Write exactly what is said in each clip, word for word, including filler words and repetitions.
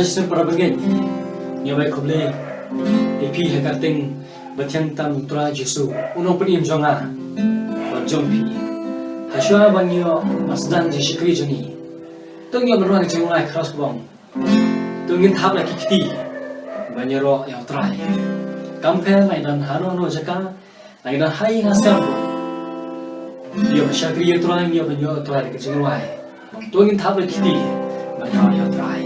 Shisien para bangeit, ngi ai khublei ïa phi ha ka kyrteng bathiang tam u Trai Jisu, u nongpynim jong nga bad jong phi. Hashwa ban ïoh ban sdang jingshakri jong ngi, to ngin ïa ban rwai ka jingrwai khraw kbong. To ngin thap la ki kti ban ïaroh ïa u Trai. Kam pher la ngi don hano hano jaka, la ngi don ha ïing ha sem, ïa ban shakri ïa u Trai, ïa ban ïaroh ïa u Trai da ka jingrwai. To ngin thap la ki kti ban ïaroh ïa u Trai.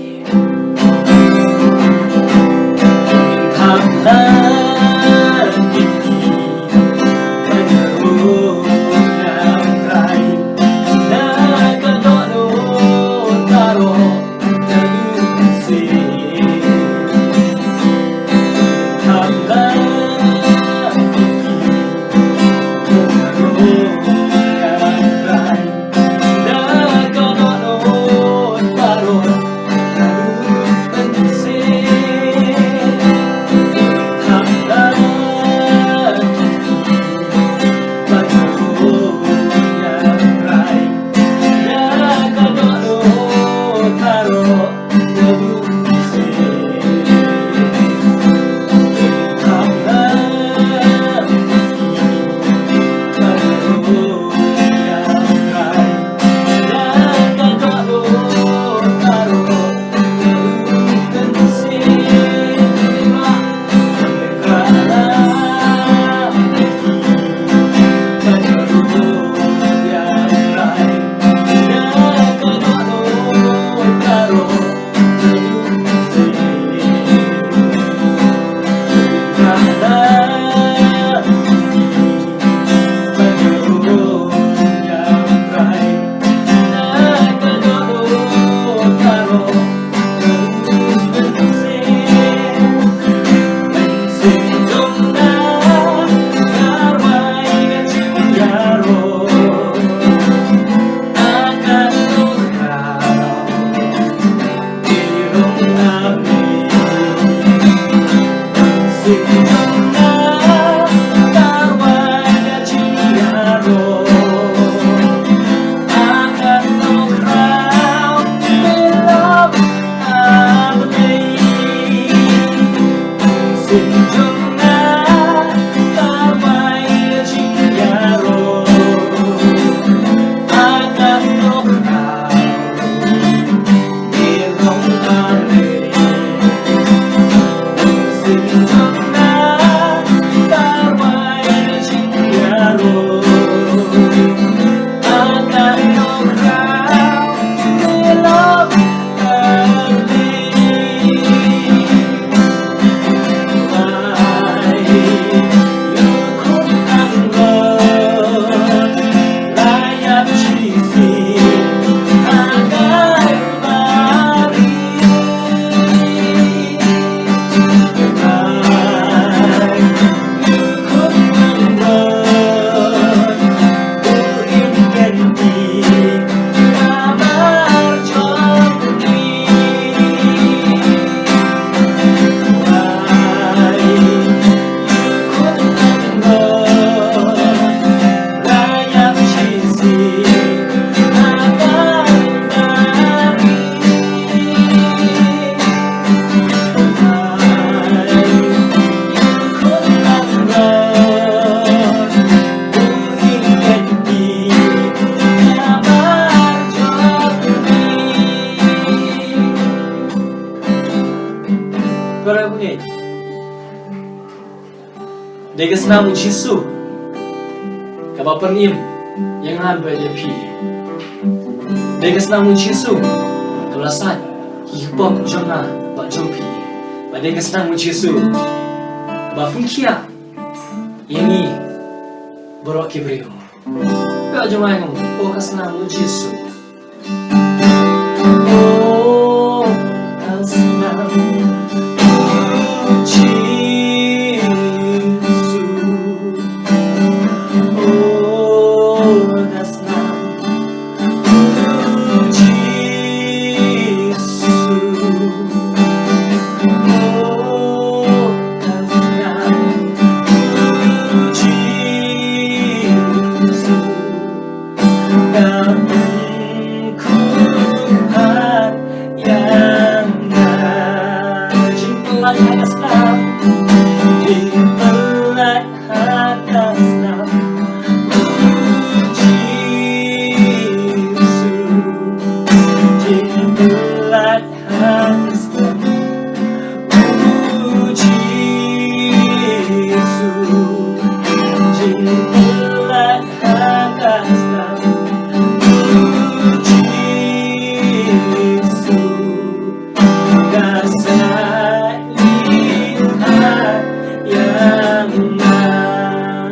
Ngin thap la ki kti ban ïaroh ïa u Trai. Na ka dohnud baroh Para bangeit, dei ka snam u Jisu kaba pynim ïa nga bad ïa phi. Dei ka snam u Jisu kaba la sait ïa ki pop jong nga bad jong phi. Bad dei ka snam u Jisu kaba pynkhiah ïa ngi baroh ki briew. Ka jong nga, o ka snam u Jisu. O ka snam u Jisu. O ka snam u Jisu. O ka snam u Jisu. Jingpyllait ha ka snam, u Jisu. Jingpyllait ha ka snam, u Jisu. Jingpyllait ha ka snam, u Jisu. Ka sait lyngngoh ïa nga.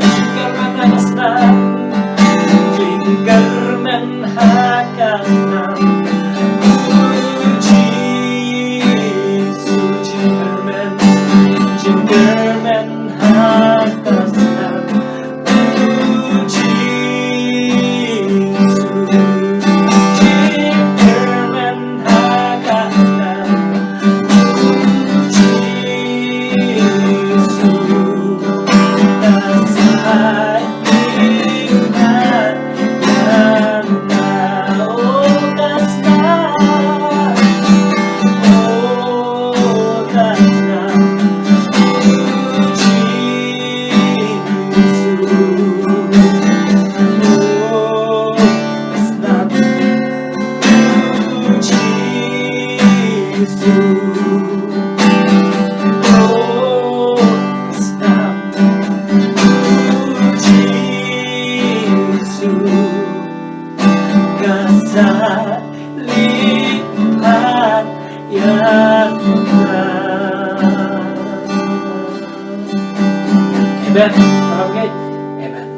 Jingkyrmen ha ka snam, jingkyrmen ha ka snam, u Jisu. Jingkyrmen, jingkyrmen ha ka snam, u Jisu. Jingkyrmen ha ka snam, u Jisu. Ka sait lyngngoh ïa nga, oh, ka snam, oh, ka snam, u Jisu. Amen. Amen. Amen.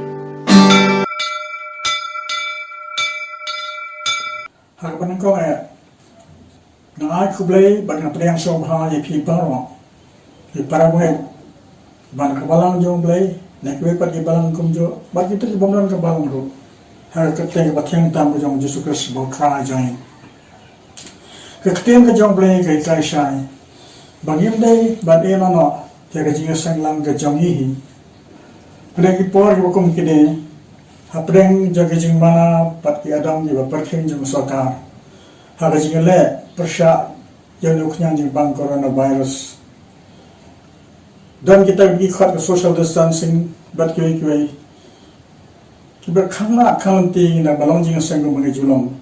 Ha kaba nyngkong eh, nga ai khublei bad nga pdiang sngewbha ïa phi baroh, ki para bangeit, ban ka balang jong U Blei, ne kiwei pat ki balang kumjuh, bad kita ki bym don ka balang ruh, ha ka kyrteng kaba thiang tam ka jong U Jisu Khrist U Trai jong ngi. Ka ktien ka jong U Blei ka hikai shai ba ngim dei ban ïehnoh noh ïa ka jingïaseng lang ka jong ngi hi. Hynrei ki por kiba kum kine, hapdeng jong ka jingmana bad ki aidam kiba pyrkhing jong ka sorkar, ha ka jingïaleh pyrshah ïa une u khñiang jingbang coronavirus, don kita ki khot ka social distancing bad kiwei kiwei, kiba khang la khang lynti na ba long jingïaseng kumba ngi ju long.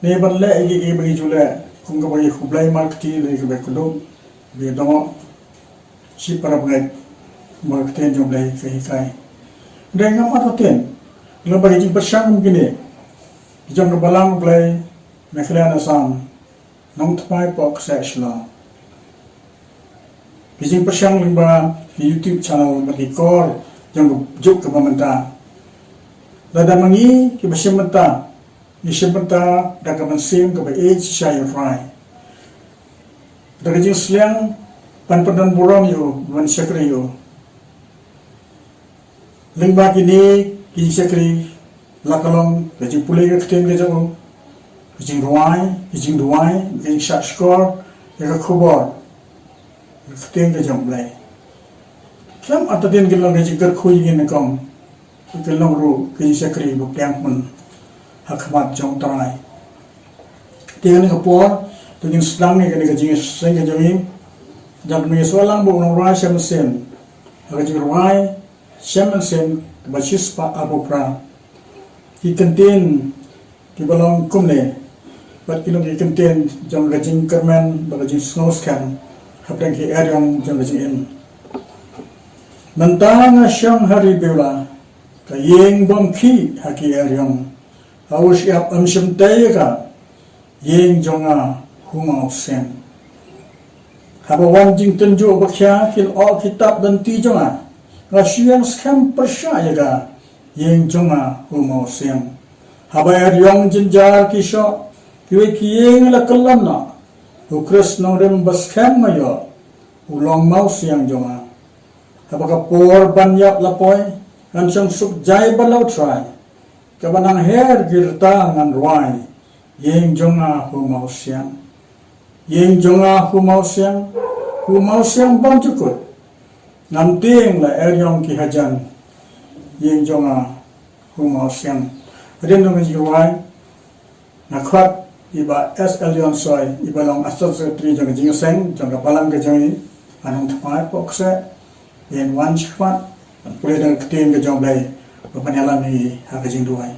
Ne ban leh ïa kiei kiei ba ngi ju leh, kum kaba ngi khublei markti lane kaba kuduk, ba ngi dang shi para bangeit, ba ka ktien jong U Blei ka hikai. Hynrei ngam artatien lyngba ki jingpyrshang kum kine, ki jong ka balang U Blei Meghalaya ne Assam, Nongthymmai Pok Ksew Shillong, ki jingpyrshang lyngba ki YouTube channel bad ki kor jong ka juk kaba mynta. Lada ma ngi kiba shim bynta, ngi shim bynta da ka mynsiem kaba ïeit shisha ïa U Trai, da ka jingsliang ban pyndon burom ïa u, ban shakri ïa u. Lyngba kine ki jingshakri, la ka long ka jingpule ka ktien ka jong u, ka jingrwai, ka jingduwai, ka jingshah shkor ïa ka khubor, ka ktien ka jong U Blei. Khlem artatien ka long ka jingkyrkhu ïa ngi nyngkong, ka long ruh ka jingshakri ba pdiang hun ha khmat jong U Trai. Te kane ka por, to ngin sdang ïa kane ka jingïaseng ka jong ngi, da kaba ngi sngewlang ba u nongrwai shem mynsiem ha ka jingrwai shem mynsiem kaba shispah arphew phra. Ki kyntien kiba long kumne, bad ki long ki kyntien jong ka jingkyrmen bad ka jingsngew skhem hapdeng ki eriong jong ka jingim. Mynta nga shong ha Ri Bewla, ka ïing bym khih ha ki eriong. Ha u shyiap ym shym tei ïa ka, ïing jong nga Huma u Siang. Haba wan jingtynjuh ba khia, ki lyoh ki tap lynti jong nga, nga shu ïeng skhem pyrshah ïa ka, ïing jong nga Huma u Siang. Haba eriong jynjar ki shoh, kiwei ki ïing la kyllon noh, u Khrist nongrim ba skhem nga ïoh, u long Mawsiang jong nga. Haba ka por ban ïap la poi, ngan shong suk jai bad la U Trai. Kaba nang her ki rta ngan rwai, ïing jong nga Huma u Siang. Ïing jong nga Huma u Siang, Huma u Siang bymjukut. Ngam tieng la eriong ki hajan, ïing jong nga Huma u Siang. Hadien jong ka jingrwai, nga khot i Bah S L Lion Soy, iba long Assistant Secretary jong ka jingïaseng jong ka balang ka jong ngi, Ngan ong thymmai, pok kseh, ïa wan shakhmat, ban pule da ka ktien ka jong U Blei, ban ïalam ïa ngi ha ka jingduwai.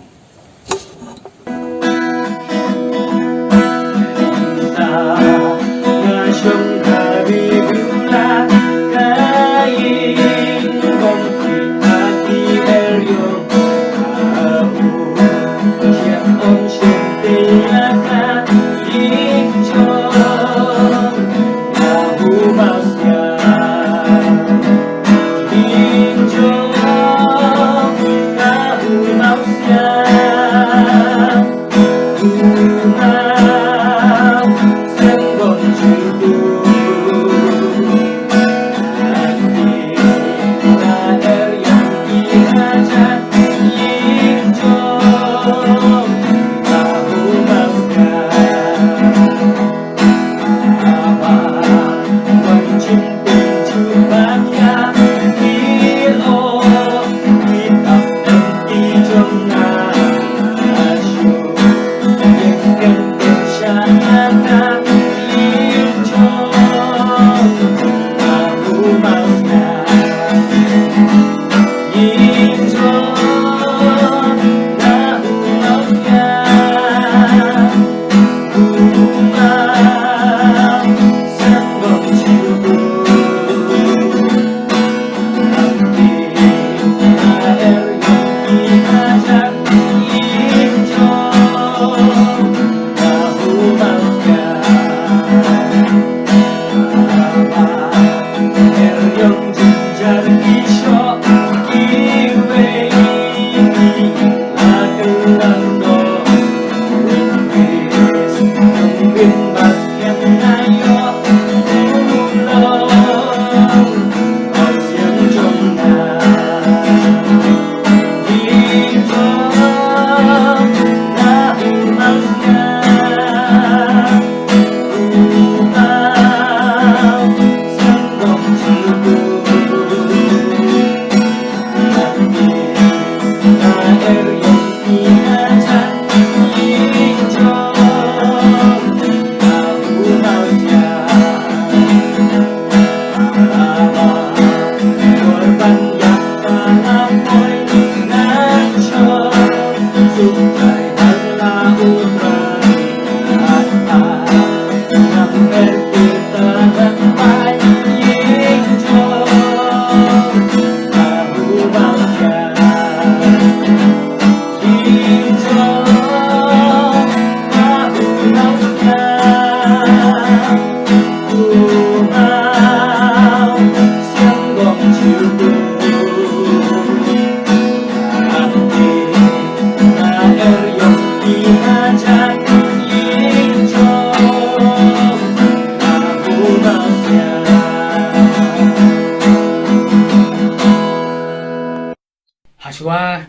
Hashwa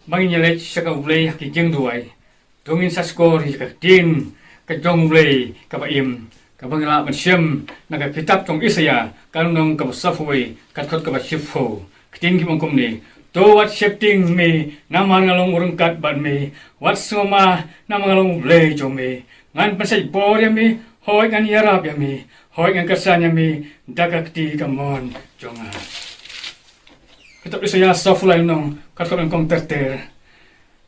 ba ngin ïaleit sha ka U Blei ha ki jingduwai, to ngin sa shkor ïa ka ktien ka jong U Blei kaba im, kaba ngi lah ban shem na ka kitab jong Isaïah, ka lynnong kaba saphew wei, ka dkhot kaba shiphew. Ka ktien ka ong kumne: To wat sheptieng me, namar nga long u ryngkat bad me, wat sngewma, namar nga long U Blei jong me. Ngan pynshait bor ïa me, hooid ngan ïarap ïa me, hooid ngan kyrshan ïa me da ka kti kamon jong nga. Kitab Isaïah saphew lai lynnong, ka dkhot nyngkong ter ter.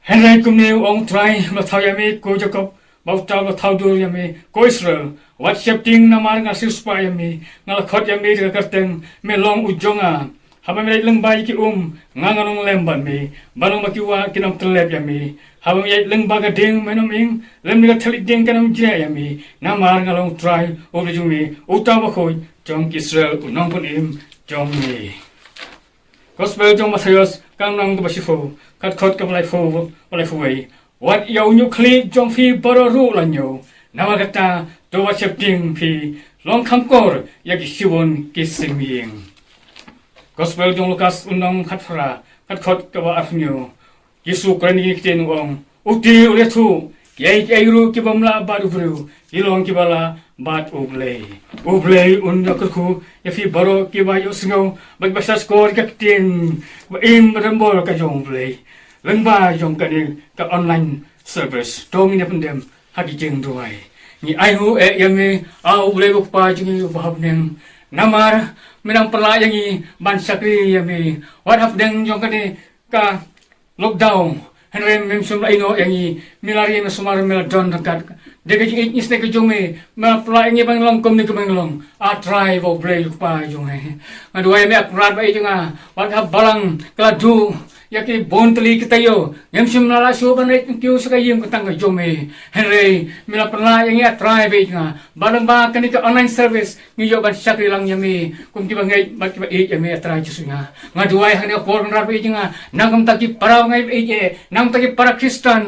Hynrei kumne u ong U Trai uba la thaw ïa me, ko Jakob, bad uta uba la thaw dur ïa me, ko Israel: Wat sheptieng, namar nga la siewspah ïa me, nga la khot ïa me da ka kyrteng, me long u jong nga. Haba me leit lyngba ïa ki um, nga ngan long lem bad me, bad long ba ki wah kin ym tyllep ïa me. Haba me ïaid lyngba ka dieng, men ym ing, lymne ka thylliej dieng kan ym jriah ïa me, namar nga long U Trai U Blei jong me, uta Uba Khuid jong ki Israel, U Nongpynim jong me. Gospel jong u Mathaios, ka lynnong kaba shiphew, ka dkhot kaba laiphew, ba laiphew wei. Wat ïa u ñiuhkhlieh jong phi baroh ruh la ñiew. Namar kata, to wat sheptieng phi, long kham kor ïa ki shibun ki symïing. Gospel jong u Lukas, lynnong khatphra, ka dkhot kaba arphew hynñiew. U Jisu u kren ïa kine ki ktien, u ong: Uti u la ïathuh, kiei kiei ruh kiba ym lah bad u briew, ki long kiba lah bad U Blei. U Blei un ïakyrkhu ïa phi baroh kiba ïohsngew bad kiba sngap ïa ka ktien kaba im bad rymbor ka jong U Blei lyngba jong kane ka online service. To ngin ïa pyndem ha ki jingduwai. Ngi ainguh eh ïa me, A U Blei U Kpa jong ngi uba ha bneng. Namar me nang pynlah ïa ngi ban shakri ïa me. Wat hapdeng jong kane ka lockdown, hynrei mem shym la ïehnoh ïa ngi. Me la ri, me sumar, me la don ryngkat. Da ka jingïeit, ngi sngew ka jong me, me la pynlah ïa ngi ban long kumne kumne long. A Trai ba U Blei U Kpa jong ngi. Nga duwai me, a Kynrad ba ïeit jong nga, wat ha balang ka la duh ïa ki bun tylli ki taïew, ngim shym la lah shuh ban leit kiew sha ka ïing ka tang ka jong me. Hynrei me la pynlah ïa ngi, a Trai ba ïeit jong nga, ba lyngba kane ka online service ngi ïoh ban shakri lang ïa me kum kiba ngeit bad kiba ïeit ïa me, a Trai Jisu nga. Nga duwai ha kane ka por, Kynrad ba ïeit jong nga, na ka bynta ki para bangeit ba ïeit, na ka bynta ki para Khristan,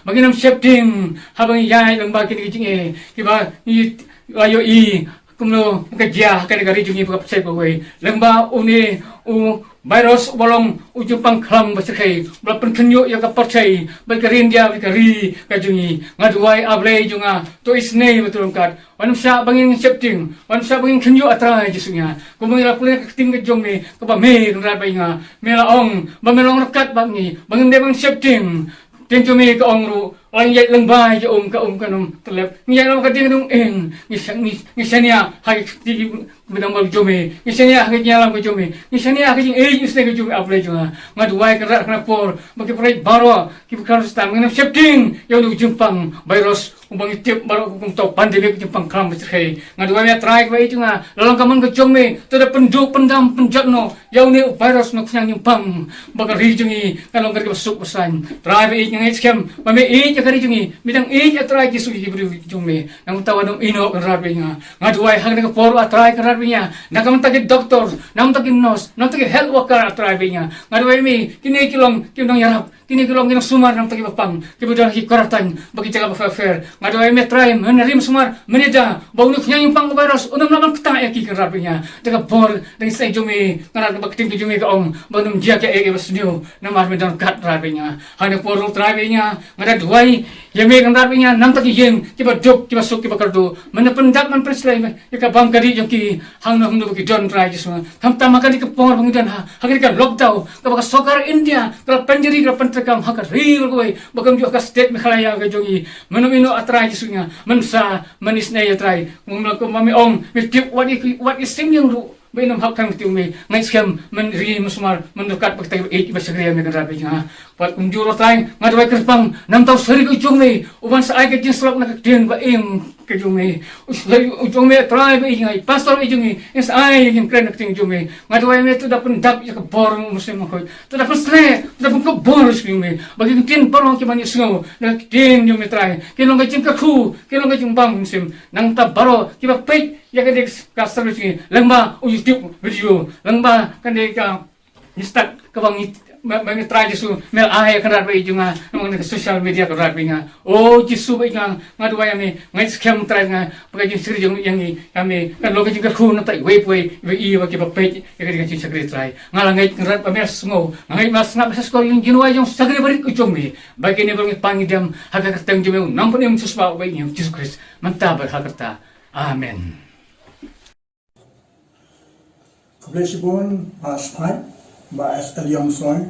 ba ngin ym sheptieng haba ngi ïaid lyngba kine ki jingeh kiba ngi la ïohi kumno ka jia ha kane ka ri jong ngi, ba ka pyrthei kawei, lyngba une u virus uba long u jingpang khlam ba shyrkhei, ba la pynkhynñiuh ïa ka pyrthei bad ka ri India bad ka ri ka jong ngi. Nga duwai, a Blei jong nga, to isynei bad to ryngkat. Wat nym shah ba ngin sheptieng, wat nym shah ba ngin khynñiuh, a Trai Jisu nga. Kumba ngi la pule ka ktien ka jong me, kaba me, Kynrad ba ïeit nga, me la ong ba me long ryngkat bad ngi, ba ngim dei ban sheptieng. Ktien jong me ka ong ruh, la ngi ïaid lyngba ïa um ka um, kan ym tyllep. Ngi ïaid lyngba ka dieng ka dong eng. Ngi sha-, ngi, ngi shaniah ha ki kti ki bynta ba jong me. Ngi shaniah ha ki jingïalam ka jong me. Ngi shaniah ha ki jingisynei ka jong me, a Blei jong nga. Nga duwai, Kynrad, ha kane ka por, ba ki para bangeit baroh, ki para Khristan, ngin ym sheptieng ïa une u jingpang virus uba ngi tip baroh kum uta u pandemic, u jingpang khlam ba shyrkhei. Nga duwai me, a Trai ba ïeit jong nga, la long ka mon ka jong me, to da pynduh, pyndam, pynjot noh ïa une u virus, une u khñiang jingpang, ba ka ri jong ngi kan long ka ri kaba suk ba saiñ. Trai ba ïeit, nga ngeit skhem ba me ïeit ïa ka ri jong ngi. Me dang ïeit, a Trai Jisu, ïa ki briew jong me. Na ka bynta wat nym ïehnoh, Kynrad ba ïeit nga. Nga duwai ha kane ka por, a Trai, Kynrad ba ïeit nga, na ka bynta ki doktor, na ka bynta ki nurse, na ka bynta ki health worker, a Trai ba ïeit nga. Nga duwai me, kine ki long ki nongïarap, kine ki long ki nongsumar na ka bynta kiba pang, kiba don ha ki quarantine bad ki jaka bapher bapher. Nga duwai me, Trai, men rim sumar, men ïada ba une u khñiang jingpang, u virus, un ym lah ban ktah ïa ki, Kynrad ba ïeit nga. Da ka bor, da ka jingïaseng jong me, Kynrad, kaba ka ktien ka jong me ka ong ba un ym jia ïa kiei kiei basniew, namar me don ryngkat, Kynrad ba ïeit nga. Ha kane ka por ruh, Trai ba ïeit nga, nga da duwai ïa me, Kynrad ba ïeit nga, na ka bynta ki ïing kiba duk, kiba suk, kiba kyrduh, men pyndap, men pynshlei me ïa ka bam ka dih jong ki, hangno hangno ba ki don, Trai Jisu nga. Khamtam ha kane ka por ba ngi don ha, ha kane ka lockdown kaba ka sorkar India ka la pynjari, ka la pyntreikam ha ka ri baroh kawei, ba kumjuh ha ka state Meghalaya ka jong ngi. Men ym ïehnoh, a Trai Jisu nga, men sa, men isynei, a Trai. Kumba me ong, me tip wat ïa, wat ïa i symïang ruh, ba in ym hap khang, ktien me. Nga ngeit skhem men rim sumar, men ryngkat bad kita kiba ïeit, kiba shakri ïa me, Kynrad ba ïeit nga. Bad kumjuh ruh, Trai, nga duwai kyrpang na ka bynta u shakri u jong me, uban sa ai ka jingsyllok na ka ktien ba im ka jong me. U shakri u jong me, Trai ba ïeit nga, i pastor i jong ngi, in sa ai ïa ka jingkren na ka ktien jong me. Nga duwai me, to da pyndap ïa ka bor u Mynsiem Bakhuid. To da pynsleh, to da pynkup bor, u shakri me, ba ki ktien baroh kiban ïohsngew na ka ktien jong me, Trai, kin long ka jingkyrkhu, kin long ka jingbam, Mynsiem, na ka bynta baroh kiba peit ïa kane ka service jong ngi lyngba u YouTube video, lyngba kane ka ngi stad kaba ngi, ba, ba ngi, Trai Jisu, me la ai, Kynrad ba ïeit jong nga, lyngba kane ka social media, Kynrad ba ïeit nga. O Jisu ba ïeit nga, nga duwai ïa me, nga ngeit skhem, Trai, nga ba ka jingshakri jong ngi ïa ngi, ïa me kan long ka jingkyrkhu na ka bynta iwei pa iwei, iwei i ba kiba peit ïa kane ka jingshakri, Trai. Nga la ngeit, Kynrad, ba me la sngew, nga ngeit ba me la sngap, me la sngap ïa ka jingduwai jong u shakri barit u jong me, ba kine baroh ngi pan ngi dem ha ka kyrteng jong me, u nongpynim jingpynshoi ba ïeit, Jisu Khrist, mynta bad ha ka rta. Amen. Khublei shibun, Bah Spike, Bah S L Yong Soi,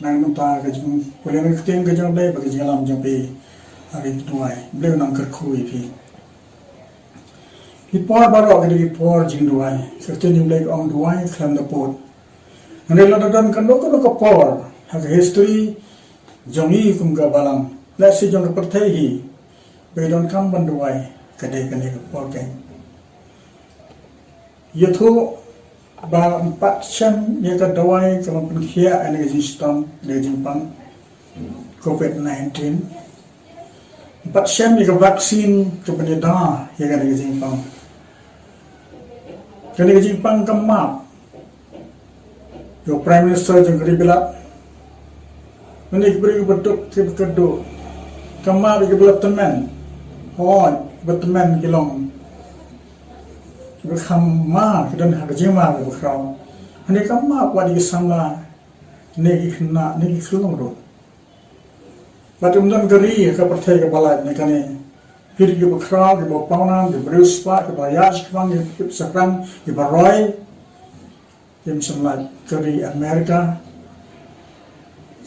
na ka bynta ka jingpule na ka ktien ka jong U Blei bad ka jingïalam jong phi ha ka jingduwai. U Blei un nang kyrkhu ïa phi. Ki por baroh ki dei ki por jingduwai. Ka ktien jong U Blei ka ong, duwai khlem da pud. Hynrei lada don kano kano ka por ha ka history jong ngi kum ka balang, lehse jong ka pyrthei hi, ba ki donkam ban duwai, ka dei kane ka por keiñ. Ïathuh ba ym pat shem ïa ka dawai kaba pynkhiah ïa kane ka jingshitom, ïa ka jingpang covid nineteen. Ym pat shem ïa ka vaccine kaba ïada ïa kane ka jingpang. Kane ka jingpang ka map ïa u Prime Minister jong ka ri Bilat, lane ki briew kiba duk kiba kyrduh. Ka map ïa kiba la tymmen. Hooid, kiba tymmen ki long kiba kham mar, ki don ha ka jingmar kaba khraw. Hynrei ka map wat ïa ki samla, ne ki khynnah, ne ki khyllung ruh. Bad ym don ka ri ha ka pyrthei kaba lait na kane. Ki ri kiba khraw, kiba pawnam, kiba riewspah, kiba ïaid shakhmat, kiba shakri, kiba roi, kim shym lait. Ka ri America,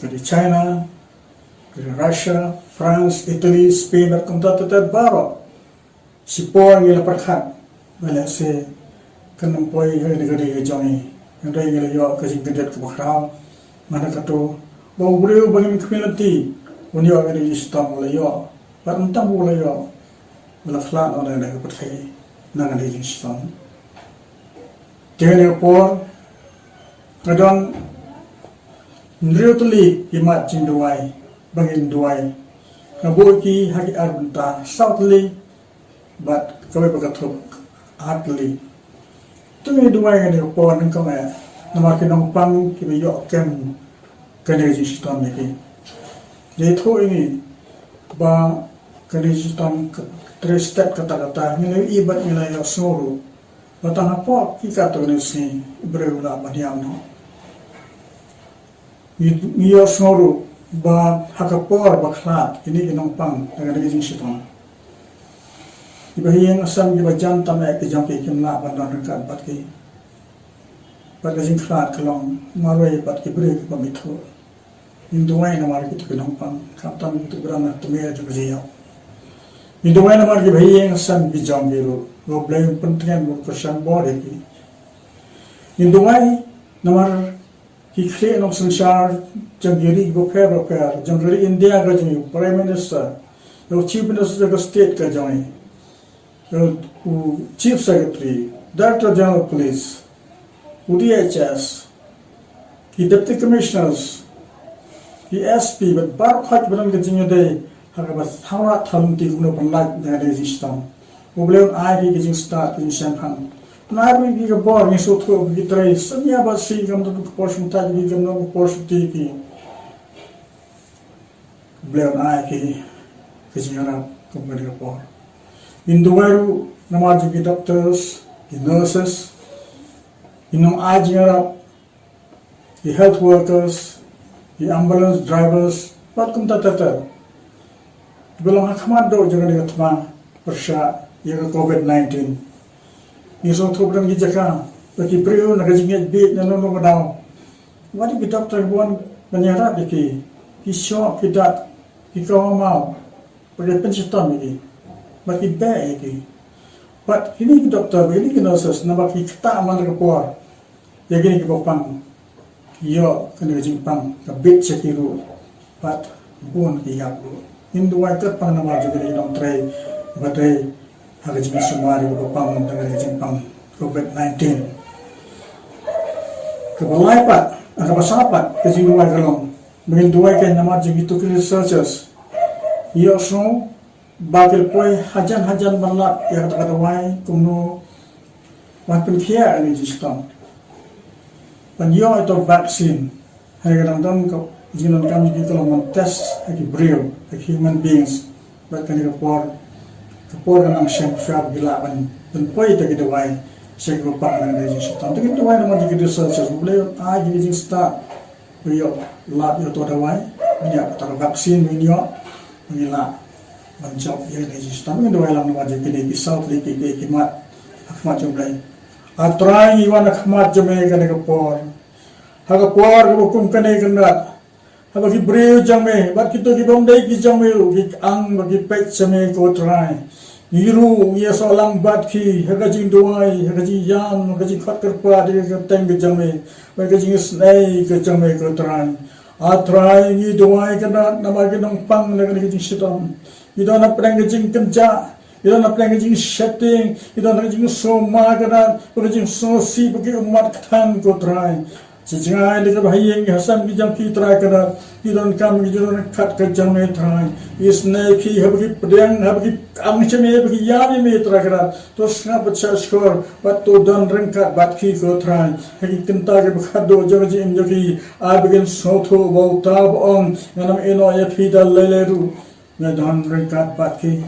ka ri China, ka ri Russia, France, Italy, Spain, bad kumta ter ter baroh. Shipor ngi la pyrkhat ba lehse kan ym poi ha kane ka ri ka jong ngi. Hynrei ngi la ïoh ka jingkyndit kaba khraw. Namar kata ba u briew ba ngim khmih lynti un ïoh kane ka jingshitom u la ïoh. Bad ym tang ba u la ïoh, u la khlad noh na kane ka pyrthei na kane ka jingshitom. Te kane ka por nga don hynriew tylli ki mat jingduwai ba ngin duwai. Nga buh ki ha ki ar bynta, saw tylli bad kawei ba ka thup, ar tylli. To ngin duwai kane ka por nyngkong eh namar ki nongpang kiba ïoh kem kane ka jingshitom ïa ki. Ïathuh ïa ngi ba kane ka jingshitom ka trei stet katta katta, ngi la ïohi bad ngi la ïohsngew ruh ba tang hapoh ki katto katne sngi u briew u lah ban ïap noh. Ngi, ngi ïohsngew ruh ba ha ka por ba khlad kine ki nongpang na kane ka jingshitom, kiba ha ïing ha sem kiba jan tam eh ki jong ki kim lah ban don ryngkat bad ki. Bad ka jingkhlad ka long marwei bad ki briew kiba bym ithuh. Ngin duwai namar kito ki nongpang, khamtam kito kiba don ha tmier jong ka jingïap. Ngin duwai namar kiba ha ïing ha sem ki jong ki ruh, ba U Blei un pyntngen, un pynshem bor ïa ki. Ngin duwai namar ki khlieh nongsynshar jong ki ri bapher bapher jong ka ri India ka jong ngi, u Prime Minister, u Chief Minister jong ka state ka jong ngi, u Chief Secretary, Director General of Police, u D H S, ki Deputy Commissioners, ki S P, bad baroh kiba don ka jingïadei ha kaba thaw rah thaw lynti kumno ban lait na kane ka jingshitom. U Blei un ai ki ka jingstad, ka jingshemphang. Un ai ruh ïa ki ka bor, ngi sngewthuh ba ki trei synñia bad sngi, kam don ka por sngewthuh ïa ki, kam don ka por sngewthuh ïa ki. U Blei un ai ki ka jingïarap kum kane ka por. Ngin duwai ruh namar jong ki doctors, ki nurses, ki nongai jingïarap, ki health workers, ki ambulance drivers, bad kumta ter ter kiba long ha khmat duh jong kane ka thma pyrshah ïa ka Covid nineteen. Ngi sngewthuh ba don ki jaka ba ki briew na ka jingngeit bieit na kano kano ka daw, wat ki doctor kiba wan ban ïarap ïa ki, ki shoh, ki dat, ki kawang maw, ba ki pynshitom ïa ki, ba ki beh ïa ki. Bad kine ki doctor, ba kine ki nurses, namar ki ktah man la ka por ïa kine kiba pang, ki ïoh kane ka jingpang ka bit sha ki ruh, bad bun ki ïap ruh. Ngin duwai kyrpang namar jong kine ki nongtrei ba trei ha ka jingsumar ïa kiba pang da kane ka jingpang Covid nineteen. Kaba lai pat, ah, kaba saw pat ka jingduwai ka long ba ngin duwai kein namar jong kito ki researchers. Ngi ïohsngew ba ki la poi hajan hajan ban lap ïa kata ka dawai kumno ban pynkhiah ïa kane ka jingshitom, ban ïoh ïa uto u vaccine. Hynrei ka dang don ka jingdonkam jong ki, ka long ban test ha ki briew, ha ki human beings. Bad kane ka por, ka por ka nang shem shuwa ba ki lah ban, ban pynpoi ïa kita ki dawai sha kiba pang na kane ka jingshitom. Te ngin duwai namar jong ki researchers, U Blei un ai ki ka jingstad ban ïoh lap ïa uto u dawai, ban ïoh kata ka vaccine, ban ïoh, ban ïoh lah ban jop ïa kane ka jingshitom. Ngin duwai lang namar jong kine ki saw tylli ki, ki, ki mat ha khmat jong U Blei. A Trai, ngi wan ha khmat jong me ha kane ka por, ha ka por kaba kum kane, Kynrad, haba ki briew jong me bad kito ki bym dei ki jong me ruh ki ang bad ki peit sha me, ko Trai. Ngi ruh ngi ïasoh lang bad ki ha ka jingduwai, ha ka jingïam, ha ka jingkhot kyrpad ïa ka kyrteng ka jong me bad ka jingisynei ka jong me, ko Trai. A Trai, ngi duwai, Kynrad, namar ki nongpang na kane ka jingshitom. Ngi don hapdeng ka jingkynjah, ngi don hapdeng ka jingsheptieng, ngi don hapdeng ka jingsumar, Kynrad, bad ka jingsngewsih bad ki ummat kthang, ko Trai. Sha jngai da kiba ha ïing ha sem ki jong ki, Trai, Kynrad, ki donkam ka jingdonkam ka jong me, Trai. Isynei ïa ki haba ki pdiang, haba ki ang sha me, haba ki ïam ïa me, Trai, Kynrad. To sngap bad shahshkor bad to don ryngkat bad ki, ko Trai. Ha ki kynta kiba khatduh jong ka jingim jong ki, ai ba kin sngewthuh ba uta uba ong, ngan ym ïehnoh ïa phi da lei lei ruh, nga don ryngkat bad ki.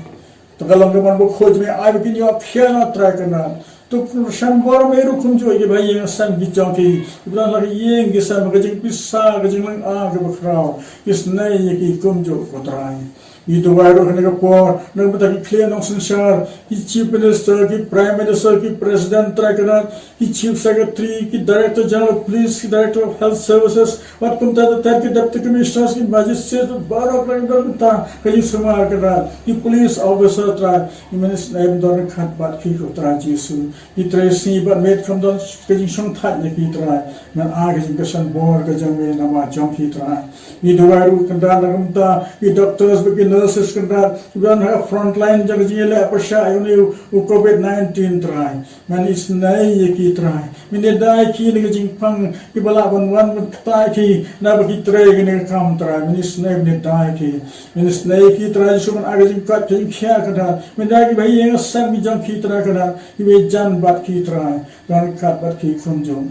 To ka long ka mon bakhuid jong me, ai ba kin ïoh khian, Trai, Kynrad. To pynshai bor me ruh kumjuh ïa kiba ha ïing ha sem ki jong ki, kiba don ha ki ïing ki sem, ka jingpisa, ka jinglynga kaba khraw, isynei ïa ki kumjuh, ko Trai. Ngi duwai ruh ha kane ka por na ka bynta ki khlieh nongsynshar, ki Chief Minister, ki Prime Minister, ki President, Trai, Kynrad, ki Chief Secretary, ki Director General of Police, ki Director of Health Services, wat kumta ter ter ki Deputy Commissioners, ki Magistrate, baroh ka dang don kumta ka jingsumar kynrad, ki police officer Trai, ngi mane sngewbha don ryngkat bad ki ko Trai Jisu. Ki trei sngi bad miet kam don ka jingshongthait ïa ki Trai. Ngan ai ka jingkyrshan bor ka jong me namar jong ki Trai. Ngi duwai ruh kynrad na ka bynta ki doctors bad ki nurses kynrad kiba don ha frontline jong ka jingïaleh pyrshah ïa une u COVID nineteen Trai. Ngan isynei ïa ki Trai. Ngan ïada ïa ki na ka jingpang kiba lah ban wan ban kta ïa ki naba ki trei kane ka kam Trai. Ngan isynei, ngan ïada ïa ki. Ngan isynei ïa ki Trai Jisu ban ai ka jingkoit ka jingkhiah kynrad. Ngan ïada ïa kiba ïeng ha sem ki jong ki Trai kynrad. Kiba ïajan bad ki Trai. Don ryngkat bad ki kumjuh.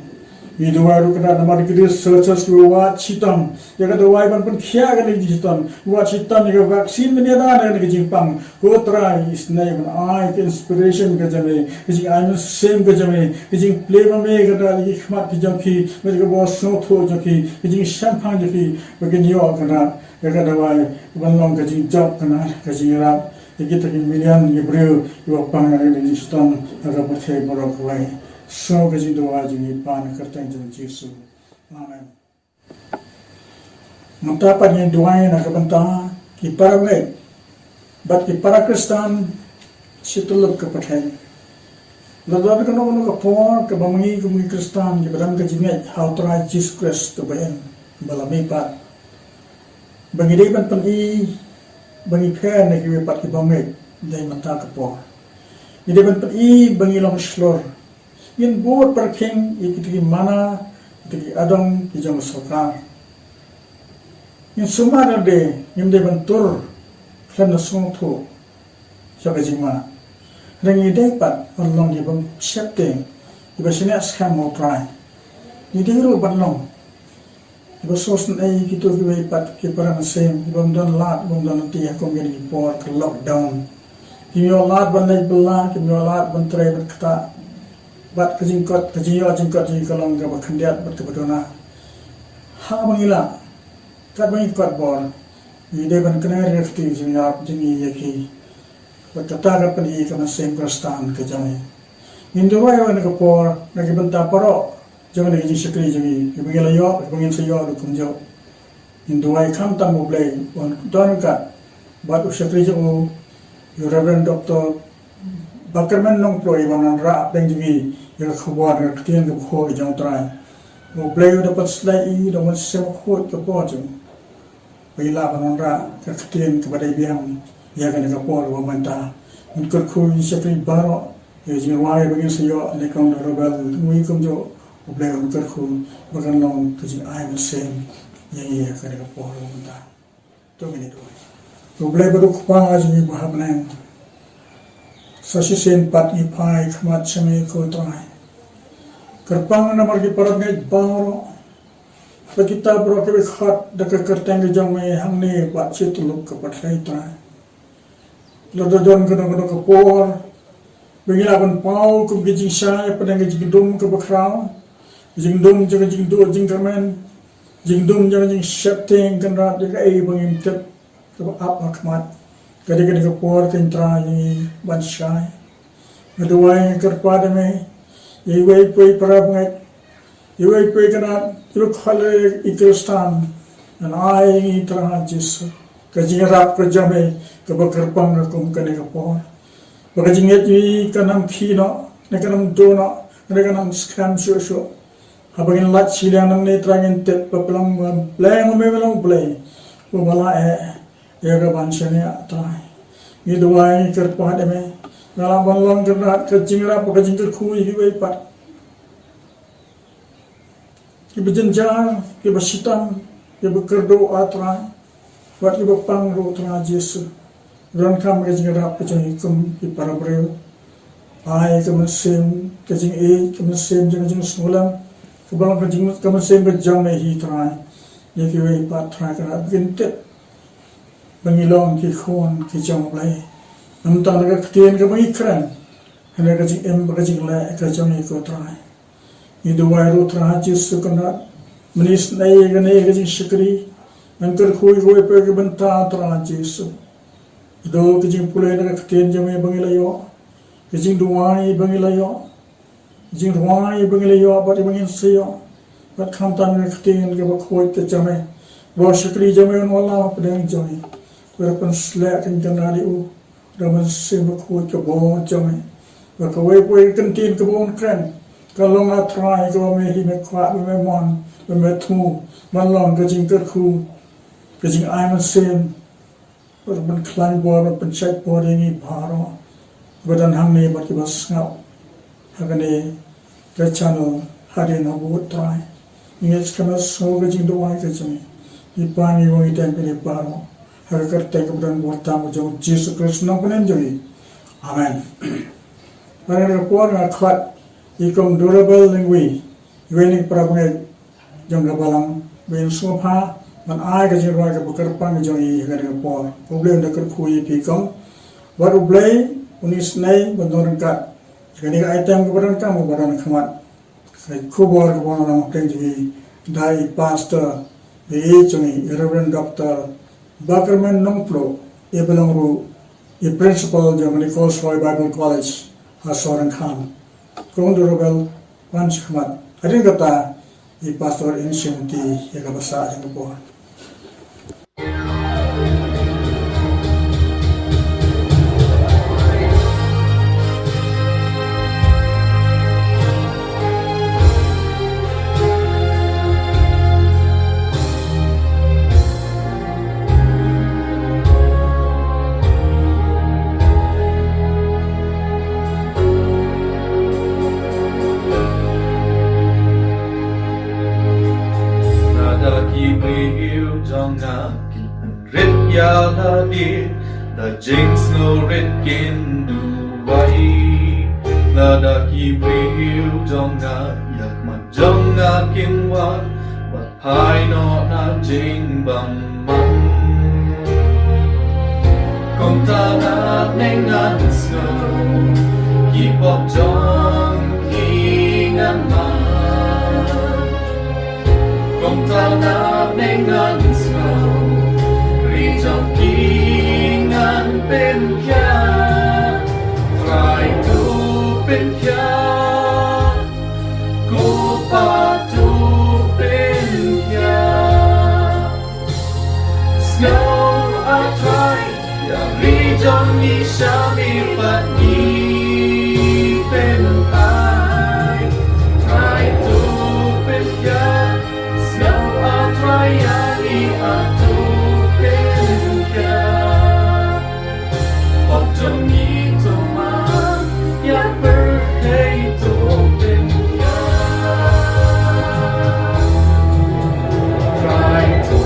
Ngi duwai ruh kynrad namar ki researchers kiba wad shitom ïa ka dawai ban pynkhiah kane ka jingshitom, wad shitom ïa ka vaccine ban ïada ïa kane ka jingpang. Ko Trai, isynei ban ai ka inspiration ka jong me, ka jingai mynsiem ka jong me, ka jingplie ma me kynrad ïa ki khmat ki jong ki, bad ka bor sngewthuh jong ki, ka jingshemphang jong ki, ba kin ïoh kynrad ïa ka dawai ban long ka jingjop kynrad, ka jingïarap ïa kita ki million ki briew kiba pang ïa kane ka jingshitom ha ka pyrthei baroh kawei. Sngew ka jingduwai jong ngi Pa, ha ka kyrteng jong Jisu. Amen. Mynta pat ngin duwai na ka bynta ki para bangeit bad ki para Khristan shi tyllup ka pyrthei. La don kano kano ka por kaba ma ngi kum ki Khristan kiba don ka jingngeit ha u Trai Jisu Khrist kaba im, ba la mihpat, ba ngi dei ban pyni ba ngi pher na kiwei pat ki bangeit. Dei mynta ka por ngi dei ban pyni ba ngi long shlur. Ngin bud pyrkhing ïa kita ki mana, kita ki adong ki jong ka sorkar. Ngin sumar lade, ngim dei ban tur khlem da sngewthuh sha ka jingma. Hynrei ngi dei pat ban long ki bym sheptieng, kiba shaniah skhem ha u Trai. Ngi dei ruh ban long kiba sngewsynei ïa kito kiwei pat ki para mynsiem kiba ym don lad, bym don lynti ha kum kine ki por ka lockdown. Kim ïoh lad ban leit bylla, kim ïoh lad ban trei bad ktah. Bad ka jingkot, ka jingïoh jingkot jong ngi ka long kaba khyndiat bad kaba duna. Haba ngi lah, katba ngi kot bor, ngi dei ban kner ïa ka kti jingïap jong ngi ïa ki. Bad kata ka pyni ka mynsiem Khristan ka jong ngi. Ngin duwai ruh ha kane ka por na ki bynta baroh jong kane ka jingshakri jong ngi, kiba ngi la ïoh, kiba ngin sa ïoh ruh kumjuh. Ngin duwai khamtam U Blei un don ryngkat bad u shakri jong u, u Reverend Doctor Bakyrmen Nongploh, uba un wanrah hapdeng jong ngi ïa ka khubor, ka ktien kaba khuid jong U Trai. U Blei u da pynshlei ïa u da u Mynsiem Bakhuid ha ka por jong u, ba u lah ban wanrah ka ktien kaba dei biang ïa kane ka por kaba mynta. Ngan kyrkhu ïa ngi shakri baroh ïa ka jingrwai ba ngin sa ïoh, nyngkong da u Reverend Ngui kumjuh. U Blei un kyrkhu ba kan long ka jingai mynsiem ïa ngi ha kane ka por kaba mynta. To ngin ïa duwai. U Blei bad u Kpa jong ngi uba ha bneng, sa shisien pat ngi phai khmat sha me ko Trai, kyrpang namar ki para bangeit baroh, bad kita baroh kiba khot da ka kyrteng ka jong me hangne bad shi tyllup ka pyrthei Trai. Lada don kano kano ka por ba ngi lah ban paw kum ka jingshai hapdeng ka jingdum kaba khraw, ka jingdum jong ka jingduh jingkyrmen, jingdum jong ka jingsheptieng kynrad ïa kaei ba ngim tip kaba ap ha khmat, ka dei kane ka por keiñ Trai ïa ngi ban shai. Nga duwai, nga kyrpad ïa me, ïa iwei pa iwei para bangeit, iwei pa iwei kynrad, iwei khlem i Khristan, ngan ai ïa ngi Trai Jisu ka jingïarap ka jong me kaba kyrpang kum kane ka por. Ba ka jingngeit jong ngi kan ym khih noh, ne kan ym duh noh, ne kan ym skhem shuh shuh. Haba ngin lait shiliang nangne Trai, ngin tip ba pynlong ba U Blei, me me long U Blei uba la eh ïa ka ban shaniah Trai. Ngi duwai, ngi kyrpad ïa me, nga lah ban long kynrad ka jingïarap bad ka jingkyrkhu ïa kiwei pat kiba jynjar, kiba shitom, kiba kyrduh ah Trai, bad kiba pang ruh Trai Jisu. Donkam ka jingïarap ka jong ngi kum ki para briew. Ai ka mynsiem ka jingïeit, ka mynsiem jong ka jingsngewlem, kaba long ka jing, ka mynsiem ka jong me hi Trai, ïa kiwei pat Trai kynrad ba kin tip ba ngi long ki khun ki jong U Blei. Ym tang da ka ktien kaba ngi kren, hynrei ka jingim bad ka jingleh ka jong ngi ko Trai. Ngi duwai ruh Trai Jisu kynrad, mynta isynei ïa kane ka jingshakri, ngan kyrkhu ïa kawei pa kawei ki bynta Trai Jisu. Haduh ka jingpule na ka ktien jong me ba ngi la ïoh, ka jingduwai ba ngi la ïoh, jingrwai ba ngi la ïoh bad ba ngin sa ïoh, bad khamtam ka ktien kaba khuid ka jong me, ba u shakri jong me un wallam hapdeng jong ngi. Ba pynsleh ka jingkyrkhu ïa u, da u Mynsiem Bakhuid ka bor jong me, ba kawei pa kawei ka ktien kaba un kren, ka long, A Trai, kaba me hi me kwah, ba me mon, ba me thmu ban long ka jingkyrkhu, ka jingai mynsiem, ban pynkhlaiñ bor, ban pynshait bor ïa ngi baroh kiba don hangne bad kiba sngap ha kane ka channel hadien ha bud, Trai. Ngi ngeit kane sngew ka jingduwai ka jong ngi. Ngi pan, ngi wan, ngi dem kane baroh ha ka kyrteng kaba don bor tam ka jong u Jisu Khrist, u nongpynim jong ngi. Amen. Bad ha kane ka por nga khot ïa i Kong Durabel Lyngwi, iwei na ki para bangeit jong ka balang, ba in sngewbha ban ai ka jingrwai kaba kyrpang ka jong i ha kane ka por. U Blei un da kyrkhu ïa phi, Kong. Bad U Blei un isynei ban don ryngkat ïa kane ka item kaba donkam, kaba don ha khmat. Ka khubor kaba wan na pdeng jong i da i Pastor, i jong i, i Reverend Doctor Bakerman Nongpluh, i ba long ruh i Principal jong ka Nichols Roy Bible College ha Sohryngkham. Kong Durabel, wan sha khmat. Hadien kata, i Pastor in shim ti ïa kaba sah jong ka por. Lada ki briew jong nga kin rit ïa lade, da jingsngewrit kin duwai. Lada ki briew jong nga ïa khmat jong nga kin wan, bad phai noh na jingbymman. Kumta na ne ngan sngew ki pop jong ki ngan mad. Kumta na ne ngan sngew ri jong ki ngan pynkhiah. Trai, to pynkhiah. Ko Pa, to pynkhiah. Sngew, A Trai, ïa ri jong ngi sha me pat ngi pynphai. Trai, to pynkhiah. Sngew, A Trai, ïa ngi, A, to pynkhiah. Pop jong ngi to man, ïa pyrthei to pynkhiah. Trai, to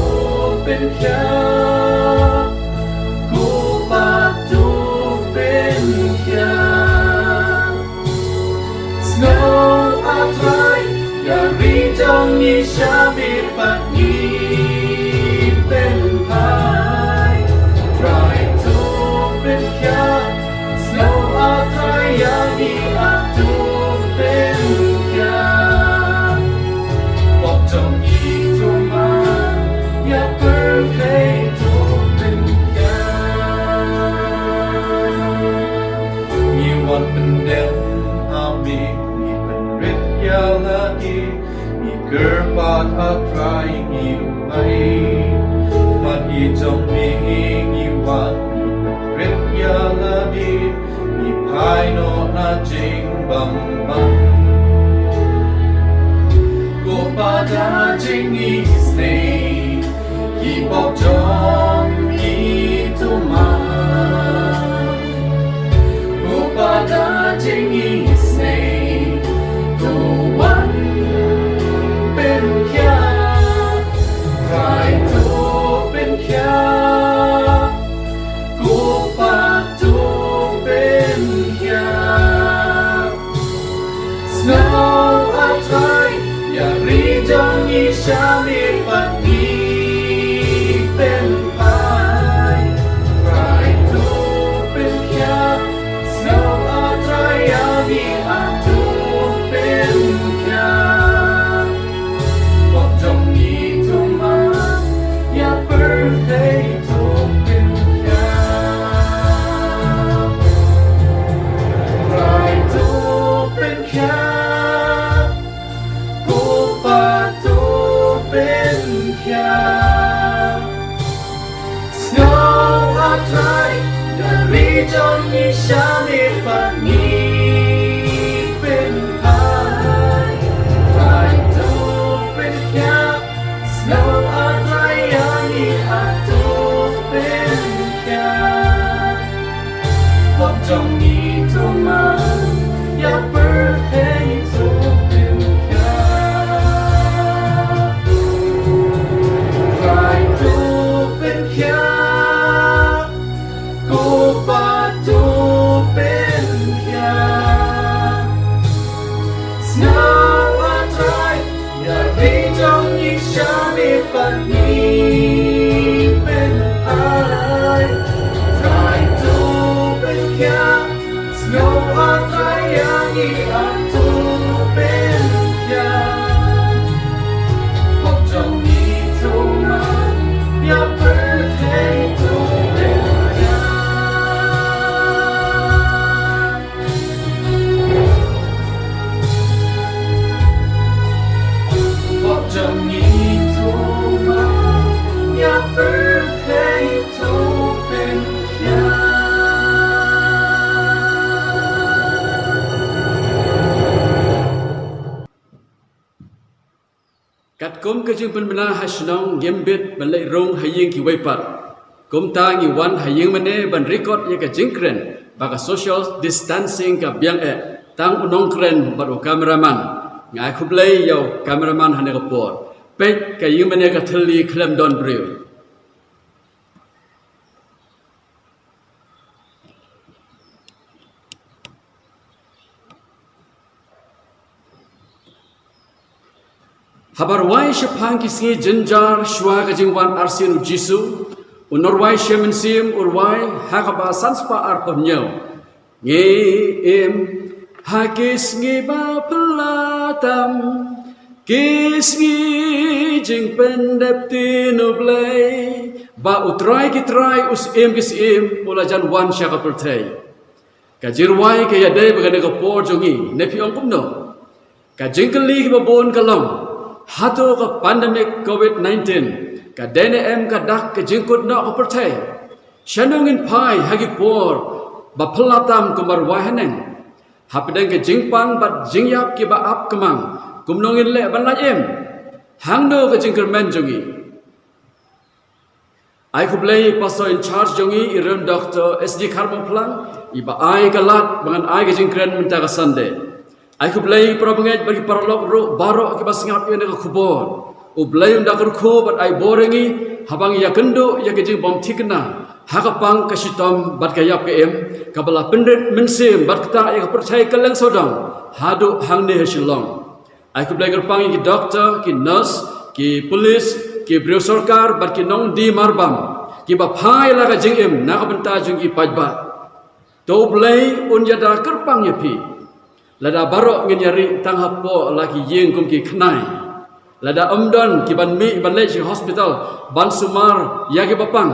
pynkhiah. Ko Pa, to pynkhiah. Sngew, A Trai, ïa ri jong ngi sha me pat ngi pynphai. Trai, to pynkhiah. Sngew, A Trai, ïa ngi, A, to pynkhiah. Pop jong ngi to man, ïa pyrthei to pynkhiah. Ngi wan pyndem ha me, ngi pynrit ïa lade, ngi kyrpad, A Trai, ngi duwai. Mat i jong me ngi wan, ngi pynrit ïa lade, ngi phai noh na jingbymman. Ko Pa, da jingisynei ki pop jong ngi to man. Ko Pa, da jingisynei to wan pynkhiah. Trai, to pynkhiah. Ko Pa, to pynkhiah. Sngew, A Trai, ïa ri jong ngi sha me pat ngi pynphai. Trai, to pynkhiah. Sngew, A Trai, ïa ngi, A, to pynkhiah. Pop jong ngi to man, ïa pyrthei to pynkhiah. Trai, to pynkhiah. Sngew, A Trai, ïa ri jong ngi sha me pat ngi pynhai. Trai to pynkhiah. Sngew, A Trai, ïa ngi, A to pynkhiah. Pop jong ngi to man, ïa pyrthei to pynkhiah. Trai to pynkhiah, ko Pa to pynkhiah. Sngew, A Trai, ïa ri jong ngi sha me pat ngi pynhai. Trai to pynkhiah. Sngew, A Trai, ïa ngi, A to pynkhiah. Pop jong ngi to man, ïa pyrthei to pynkhiah. Pop jong ngi to man, ïa pyrthei to pynkhiah. Katkum ka jingpynbna ha shnong, ngim bit ban leit rung ha ïing kiwei pat. Kumta ngi wan ha ïing mane ban record ïa ka jingkren ba ka social distancing ka biang eh, tang u nongkren bad u cameraman. Nga ai khublei ïa u cameraman ha kane ka por. Peit, ka ïing mane ka thylli, khlem don briew. Haba rwai shaphang ki sngi jynjar shuwa ka jingwan arsien U Jisu, u nongrwai Shem Mynsiem u rwai ha kaba san spah arphew hynñiew: Ngi im ha ki sngi ba phylla tam, ki sngi jingpyndep ktien U Blei, ba U Trai ki trai, U Syiem ki syiem, u la jan wan sha ka pyrthei. Ka jingrwai ka ïadei bad kane ka por jong ngi, ne phi ong kumno? Ka jingkylli kaba bun ka long, hato ka pandemic covid nineteen ka dei ne em ka dak ka jingkut noh ka pyrthei? Shano ngin phai ha ki por ba phylla tam kumba rwai haneng? Hapdeng ka jingpang bad jingïap kiba ap kmang, kumno ngin leh ban lait im? Hangno ka jingkyrmen jong ngi? Ai khublei Pastor in charge jong ngi, i Rev. Doktor S D Kharmawphlang, iba ai ka lad ba ngan ai ka jingkren mynta ka Sunday. Ai khublei para bangeit bad ki paralok ruh baroh kiba sngap ïa kane ka khubor. U Blei un da kyrkhu bad ai bor ïa ngi haba ngi ïakynduh ïa ka jingbymthikna ha ka pang ka shitom bad ka ïap ka im, kaba la pynrit mynsiem bad ktah ïa ka pyrthei kylleng sawdong haduh hangne ha Shillong. Ai khublei kyrpang ïa ki doktor, ki nurse, ki pulit, ki briew sorkar bad ki nongdie marbam kiba phai la ka jingim na ka bynta jong ki paidbah. To U Blei un ïada kyrpang ïa phi. Lada baroh ngin ïarieh tang hapoh la ki ïing kum ki khnai, lada ym don ki ban mih ban leit sha hospital ban sumar ïa kiba pang,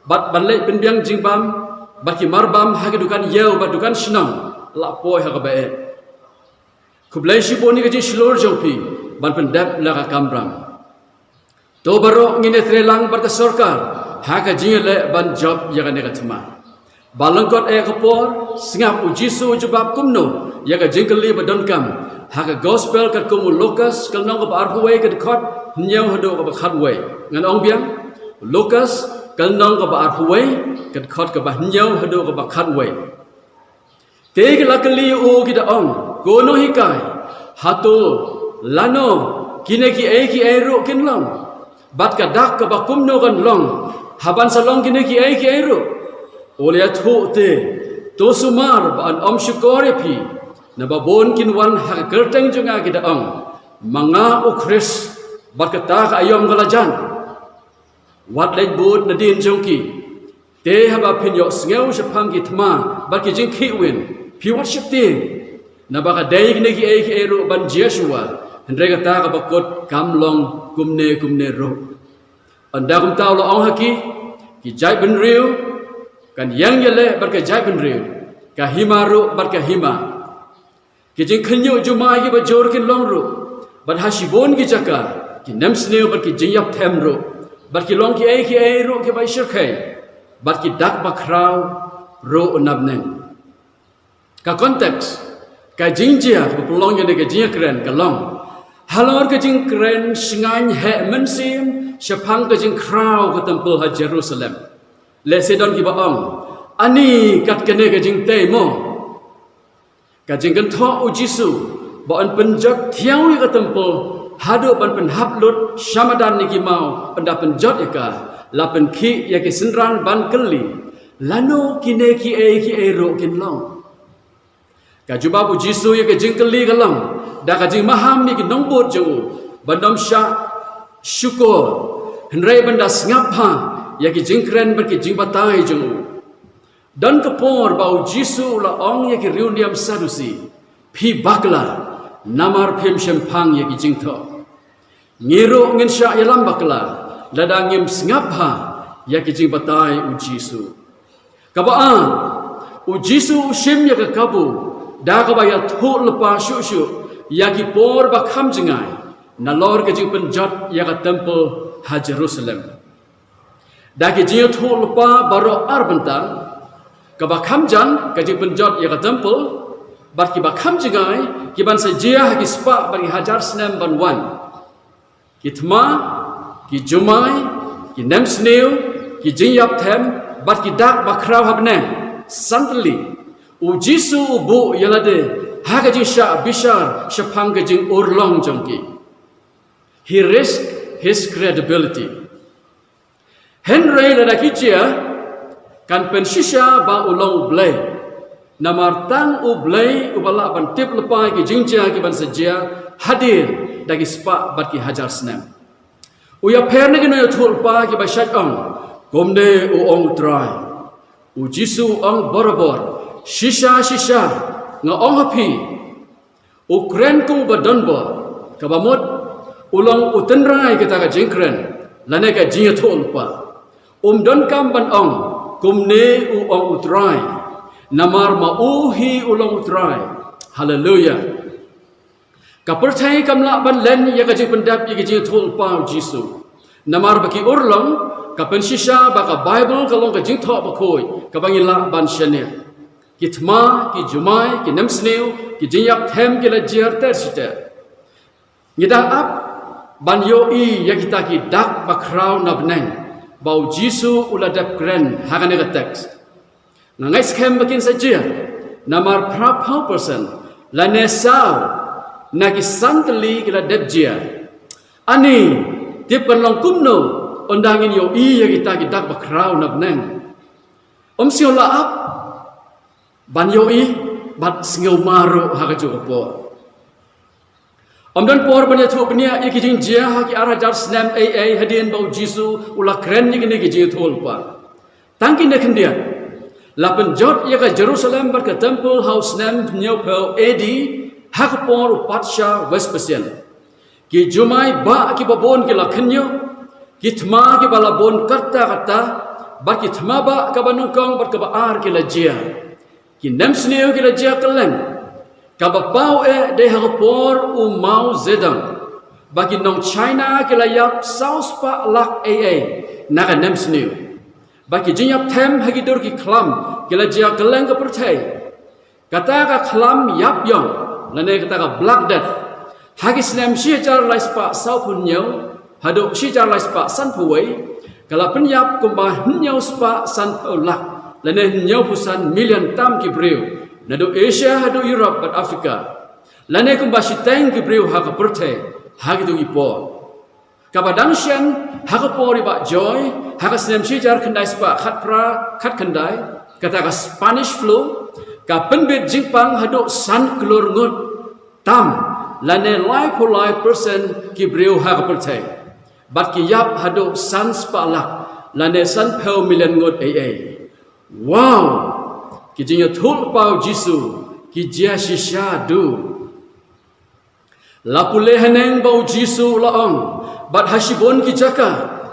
bad ban leit pynbiang jingbam bad ki marbam ha ki dukan ïew bad dukan shnong, la poi ha kaba eh. Khublei shibun ïa ka jingshlur jong phi ban pyndep la ka kamram. To baroh ngin ïatreilang bad ka sorkar ha ka jingïaleh ban jop ïa kane ka thma. Ba lyngkot eh ka por, sngap U Jisu u jubab kumno ïa ka jingkylli ba donkam ha ka Gospel katkum u Lukas ka lynnong kaba arphew wei ka dkhot hynñiew haduh kaba khatwei. Ngan ong biang, Lukas ka lynnong kaba arphew wei ka dkhot kaba hynñiew haduh kaba khatwei. Te ki la kylli ïa u, ki da ong, Ko Nonghikai, hato lano kine kiei kiei ruh kin long? Bad ka dak kaba kumno kan long haban sa long kine kiei kiei ruh? U la ïathuh te, To sumar ba yn ym shukor ïa phi, naba bun kin wan ha ka kyrteng jong nga, ki da ong, Ma nga u Khrist, bad kata ka aïom ka la jan. Wat leit bud nadien jong ki. Te haba phin ïohsngew shaphang ki thma bad ki jingkhih win, phi wat sheptieng. Naba ka dei kine kiei kiei ruh ban jia shuwa, hynrei kata kaba kut kam long kumne kumne ruh. Ynda kumta u la ong ha ki, Ki jaitbynriew kan ïeng ïaleh bad ka jaitbynriew, ka hima ruh bad ka hima. Ki jingkhynñiuh jumai kiba jur kin long ruh, bad ha shibun ki jaka ki nemsniew bad ki jingïapthem ruh, bad ki long kiei kiei ruh kiba shyrkhei, bad ki dak bakhraw ruh na bneng. Ka context, ka jingjia kaba pynlong ïa kane ka jingkren ka long halor ka jingkren shngaiñ heh mynsiem shaphang ka jingkhraw ka templ ha Jerusalem. Lehse don kiba ong, ani kat kane ka jingtei mo? Ka jingkynthoh u Jisu ba yn pynjot thiaw ïa ka templ haduh ban pynhap lut sha madan ïa ki maw, ynda pynjot ïa ka, la pynkhih ïa ki synran ban kylli, lano kine kiei kiei ruh kin long? Ka jubab u Jisu ïa ka jingkylli ka long da ka jingmaham ïa ki nongbud jong u ban ym shah shukor, hynrei ban da sngap bha ïa ki jingkren bad ki jingbatai jong u. Don ka por ba u Jisu u la ong ïa ki riewniam Sadusi, phi bakla namar phim shemphang ïa ki jingthoh. Ngi ruh ngin shah ïalam bakla lada ngim sngap bha ïa ki jingbatai u Jisu. Kaba ar, u Jisu u shim ïa ka kabu da kaba ïathuh lypa shuh shuh ïa ki por ba kham jngai nalor ka jingpynjot ïa ka templ ha Jerusalem. Da ki jingïathuh lypa baroh ar bynta, kaba kham jan ka jingpynjot ïa ka templ, bad kiba kham jngai ki ban sa jia ha ki spah bad ki hajar snem ban wan. Ki thma, ki jumai, ki nemsniew, ki jingïapthem, bad ki dak bakhraw ha bneng. Santylli, u Jisu u buh ïa lade ha ka jingshah bishar shaphang ka jingurlong jong ki. He risked his credibility. Hynrei lada ki jia, kan pynshisha ba u long u Blei. Namar tang u Blei uba lah ban tip lypa ïa ki jingjia ki ban sa jia hadien da ki spah bad ki hajar snem. U ïapher na ki nongïathuh lypa kiba shait ong, kumne u ong u Trai. U Jisu u ong barabor, shisha shisha nga ong ha phi, u kren kum uba don bor, kaba mut u long u tynrai kata ka jingkren lane ka jingïathuh lypa. Um donkam ban ong, kumne u ong u Trai, namar ma u hi u long u Trai. Haleluya. Ka pyrthei kam lah ban len ïa ka jingpyndep ïa ka jingïathuh lypa u Jisu. Namar ba ki urlong, ka pynshisha ba ka Baibl ka long ka jingthoh bakhuid kaba ngi lah ban shaniah. Ki thma, ki jumai, ki nemsniew, ki jingïapthem ki la jia ter shi ter. Ngi dang ap ban ïohi ïa kita ki dak bakhraw na bneng ba u Jisu u la dep kren ha kane ka teks. Nga ngeit skhem ba kin sa jia, namar phra phew percent lane saw na ki san tylli ki la dep jia. Ani, tip kan long kumno ynda ngin ïohi ïa kita ki dak bakhraw na bneng? Ym sngew la ap ban ïohi bad sngew mareh ha kajuh ka por. Ym don por ban ïathuh bniah ïa ki jingjia ha ki ar hajar snem ei ei hadien ba u Jisu u la kren ïa kine ki jingïathuh lypa. Tang kine khyndiat, la pynjot ïa ka Jerusalem bad ka templ ha u snem hynñiew phew A D ha ka por u Patsha Vespasian. Ki jumai bah kiba bun ki la khynñiuh, ki thma kiba la bun katta katta, bad ki thma bah kaba nyngkong bad kaba ar ki la jia. Ki nemsniew ki la jia kylleng. Kaba paw eh dei ha ka por u Mao Zedong ba ki nong China ki la ïap saw spah lak ei ei na ka nemsniew. Ba ki jingïapthem ha ki dur ki khlam ki la jia kylleng ka pyrthei. Kata ka khlam ïap ïong lane kata ka Black Death ha ki snem shi hajar lai spah saw phew hynñiew haduh shi hajar lai spah san phew wei, ka la pynïap kumba hynñiew spah san phew lak lane hynñiew phew san million tam ki briew, naduh Asia haduh Europe bad Africa, lane kumba shiteng ki briew ha ka pyrthei ha kito ki por. Kaba dang shen ha ka por i Bah Joy ha ka snem shi hajar khyndai spah khatphra khatkhyndai, kata ka Spanish flu, ka pynbit jingpang haduh san klur ngut tam lane laiphew lai percent ki briew ha ka pyrthei. Bad ki ïap haduh san spah lak lane san phew million ngut ei ei. Wow! Ki jingïathuh lypa u Jisu ki jia shisha duh. La pule haneng ba u Jisu u la ong, bad ha shibun ki jaka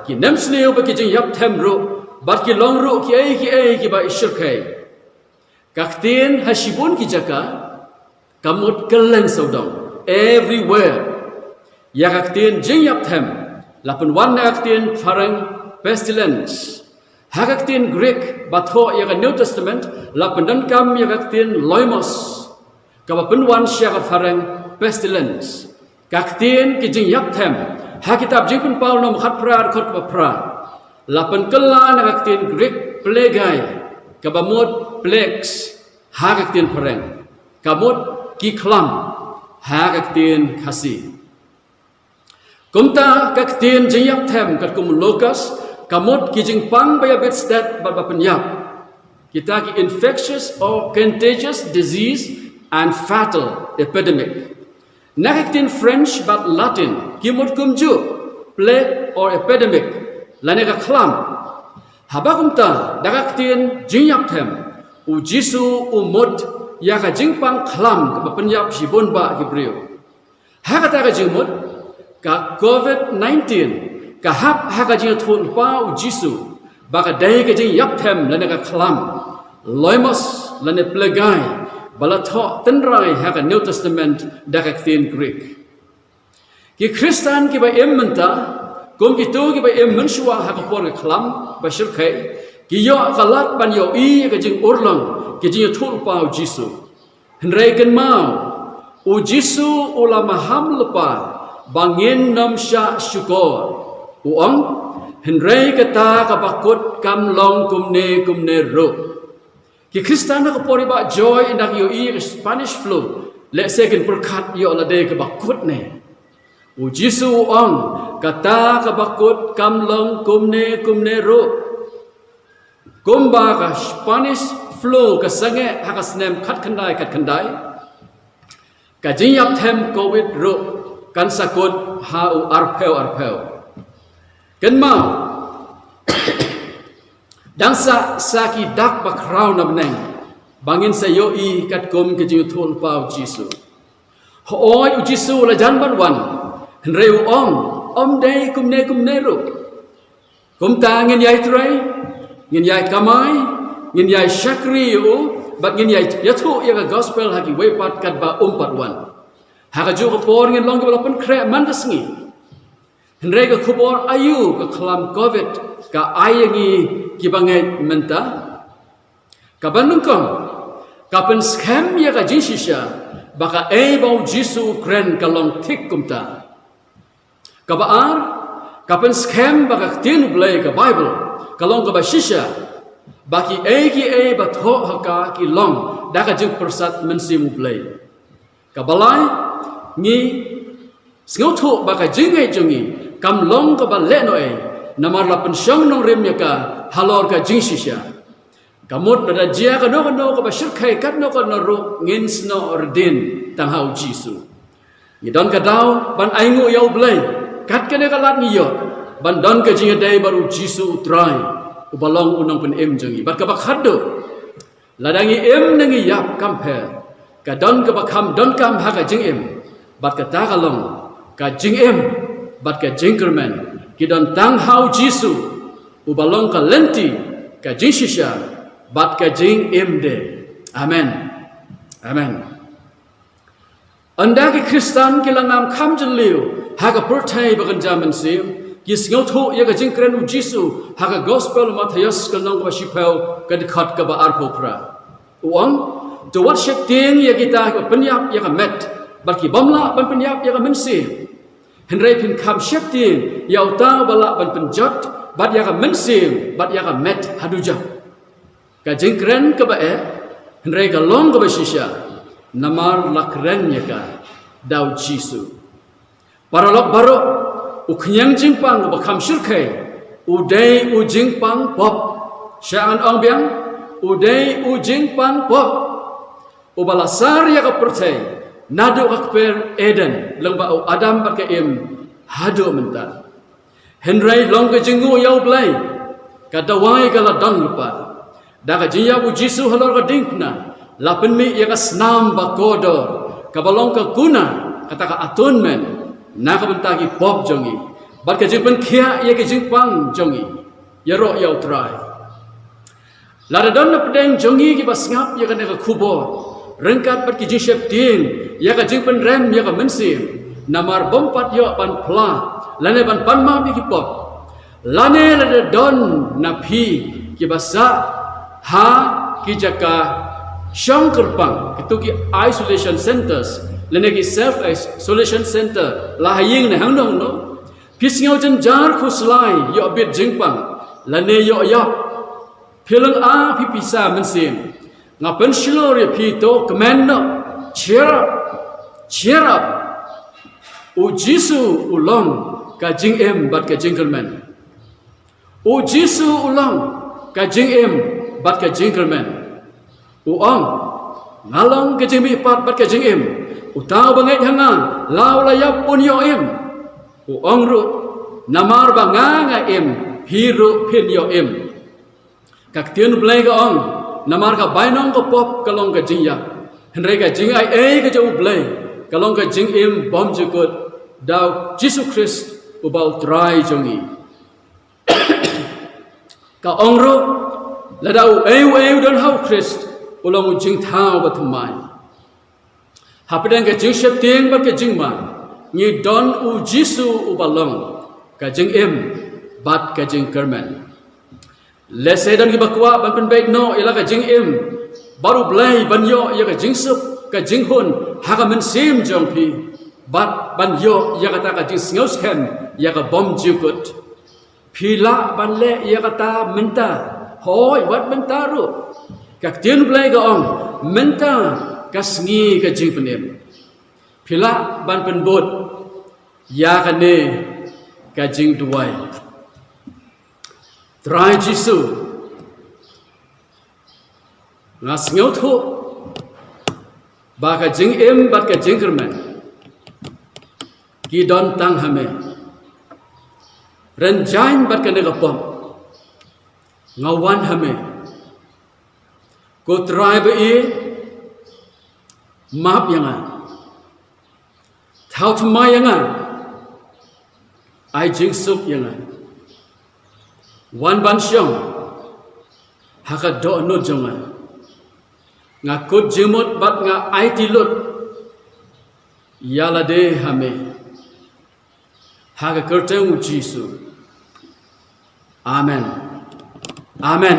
ki nemsniew bad ki jingïapthem ruh, bad ki long ruh kiei kiei kiba shyrkhei. Ka ktien ha shibun ki jaka ka mut kylleng sawdong, everywhere. Ïa ka ktien jingïapthem la pynwan na ka ktien phareng pestilence. Ha ka ktien Greek ba thoh ïa ka New Testament la pyndonkam ïa ka ktien loimos, kaba pynwan sha ka phareng pestilence. Ka ktien ki jingïapthem ha kitab Jingpynpaw nong khatphra dkhot ba phra la pynkylla na ka ktien Greek plagai, kaba mut plagues ha ka ktien phareng, ka mut ki khlam ha ka ktien Khasi. Kumta ka ktien jingïapthem katkum locust ka mut ki jingpang ba ïabit stet bad ba pynïap, kita ki infectious or contagious disease and fatal epidemic. Na ka ktien French bad Latin ki mut kumjuh plague or epidemic, lane ka khlam. Haba kumta da ka ktien jingïapthem u Jisu u mut ïa ka jingpang khlam kaba pynïap shibun bah ki briew. Ha kata ka jingmut, ka covid nineteen ka hap ha ka jingïathuhlypa u Jisu ba ka dei ka jingïapthem lane ka khlam, loimos lane plagai, ba la thoh tynrai ha ka New Testament da ka ktien Greek. Ki Khristan kiba im mynta kum kito kiba im mynshuwa ha ka por ka khlam ba shyrkhei, ki ïoh ka lad ban ïohi ïa ka jingurlong ka jingïathuhlypa u Jisu. Hynrei kynmaw, u Jisu u la maham lypa ba ngin nym shah shukor. U ong, hynrei kata kaba kut kam long kumne kumne ruh. Ki Khristan ha ka por i Bah Joy ynda ki ïohi ïa ka Spanish flu, lehse kin pyrkhat, ïoh lade kaba kut ne. U Jisu u ong, kata kaba kut kam long kumne kumne ruh. Kumba ka Spanish flu ka sangeh ha ka snem khatkhyndai khatkhyndai, ka jingïapthem covid ruh kan sa kut ha u arphew arphew. Kynmaw, dang sah sa ki dak ba khraw na bneng ba ngin sa ïohi katkum ka jingïathuhlypa u Jisu. Hooid, u Jisu u la jan ban wan, hynrei u ong, ym dei kumne kumne ruh. Kumta ngin ïai trei, ngin ïai kamai, ngin ïai shakri ïa u, bad ngin ïai ïathuh ïa ka gospel ha kiwei pat katba um pat wan. Ha kajuh ka por ngin long kiba la pynkhreh man ka sngi. Hynrei ka khubor aïu ka khlam covid ka ai ïa ngi kiba ngeit mynta? Kaba nyngkong, ka pynskhem ïa ka jingshisha ba kaei ba u Jisu u kren ka long thik kumta. Kaba ar, ka pynskhem ba ka ktien u Blei ka Baibl ka long kaba shisha, ba kiei kiei ba thoh ha ka ki long da ka jingpyrsad mynsiem u Blei. Kaba lai, ngi sngewthuh ba ka jingngeit jong ngi kam long kaba lehnohei, namar la pynshong nongrim ïa ka halor ka jingshisha. Ka mut lada jia kano kano kaba shyrkhei katno katno ruh, ngin snoh rdin tang ha u Jisu. Ngi don ka daw ban ainguh ïa u Blei kat kane ka lad ngi ïoh ban don ka jingïadei bad u Jisu u Trai, uba long u nongpynim jong ngi. Bad kaba khatduh, lada ngi im ne ngi ïap kam pher, ka don kaba kham donkam ha ka jingim, bad kata ka long ka jingim bad ka jingkyrmen ki don tang ha u Jisu, uba long ka lynti, ka jingshisha bad ka jingim de. Amen. Amen. Ynda ki Khristan ki la ngam kham jylliew ha ka pyrthei ba kynja mynsiem, ki sngewthuh ïa ka jingkren u Jisu ha ka Gospel u Mathaios ka lynnong kaba shiphew, ka dkhot kaba arphew phra. U ong, to wat sheptieng ïa kita kiba pynïap ïa ka met bad ki bym lah ban pynïap ïa ka mynsiem. Hynrei phin kham sheptieng ïa uta uba lah ban pynjot bad ïa ka mynsiem bad ïa ka met haduh jot. Ka jingkren kaba eh, hynrei ka long kaba shisha, namar la kren ïa ka da u Jisu. Paralok baroh, u khñiang jingpang uba kham shyrkhei u dei u jingpang pop. Sha ngan ong biang, u dei u jingpang pop uba la sar ïa ka pyrthei naduh ka kper Eden, lyngba u Adam bad ka Im, haduh mynta. Hynrei long ka jingnguh ïa u Blei, ka dawai ka la don lypa. Da ka jingïap u Jisu halor ka diengphna, la pynmih ïa ka snam ba kordor, kaba long ka kuna, kata ka atonement, na ka bynta ki pop jong ngi, bad ka jingpynkhiah ïa ka jingpang jong ngi ïaroh ïa u Trai. Lada don na pdeng jong ngi kiba sngap ïa kane ka khubor, ryngkat bad ki jingsheptieng ïa ka jingpynrem ïa ka mynsiem, Namar bym pat ïoh ban phla lane ban pan map ïa ki pop, lane lada don na phi kiba sah ha ki jaka shong kyrpang, kito ki isolation centers lane ki self isolation center, la ha ïing ne hangno hangno, phi sngew jynjar khuslai, ïoh bit jingpang lane ïoh ïap, phi lynga, phi pisa mynsiem, nga pynshlur ïa phi, to kmen noh, cheer up, cheer up. U Jisu u long ka jingim bad ka jingkyrmen. U Jisu u long ka jingim bad ka jingkyrmen. U ong, nga long ka jingmihpat bad ka jingim. Uta uba ngeit ha nga, la u la ïap un ïoh im. U ong ruh, namar ba nga nga im, phi ruh phin ïoh im. Ka ktien U Blei ka ong, namar ka bainong ka pop ka long ka jingïap, hynrei ka jingaiei ka jong U Blei ka long ka jingim bymjukut da U Jisu Khrist uba U Trai jong ngi. Ka ong ruh, lada uei uei u don ha U Khrist, u long u jingthaw bathymmai. Hapdeng ka jingsheptieng bad ka jingma, ngi don U Jisu uba long ka jingim bad ka jingkyrmen. Lehse don kiba kwah ban pynbeit noh ïa la ka jingim bad U Blei ban ïoh ïa ka jingsuk ka jinghun ha ka mynsiem jong phi, bad ban ïoh ïa kata ka jingsngewskhem ïa ka bymjukut. Phi lah ban leh ïa kata mynta, hooid, wat mynta ruh. Ka ktien U Blei ka ong, mynta ka sngi ka jingpynim. Phi lah ban pynbud ïa kane ka jingduwai. Trai Jisu, nga sngewthuh ba ka jingim bad ka jingkyrmen ki don tang ha me. Rynjaiñ bad kane ka pop, nga wan ha me. Ko Trai ba ïeit, map ïa nga. Thaw thymmai ïa nga. Ai jingsuk ïa nga. Wan ban shong ha ka dohnud jong nga. Nga kut jingmut bad nga aiti lut ïa lade ha me. Ha ka kyrteng U Jisu. Amen. Amen.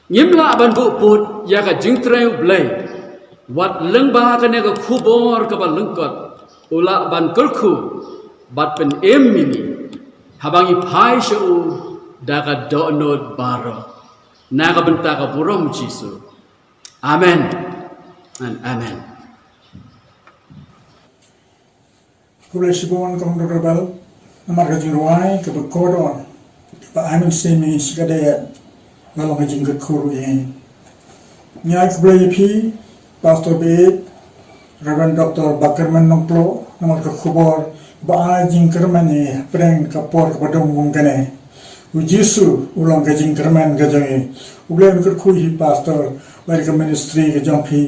Ngim lah ban buh pud ïa ka jingtrei U Blei wat lyngba kane ka khubor kaba lyngkot, u lah ban kyrkhu bad pynim ïa ngi haba ngi phai sha u da ka dohnud baroh. Na ka bynta ka burom U Jisu. Amen and amen. Khublei shibun Commander Rebel namar ka jingrwai kaba kordor, kaba ai mynsiem ïa ngi shikatdei, ba long ka jingkyrkhu ruh ïa ngi. Ngi ai khublei ïa phi Pastor Beit, Reverend Doctor Bakyrmen Nongpluh, namar ka khubor ba ai jingkyrmen ïa ngi hapdeng ka por kaba dum kum kane. U Jisu u long ka jingkyrmen ka jong ngi. U Blei un kyrkhu ïa phi Pastor bad ka ministry ka jong phi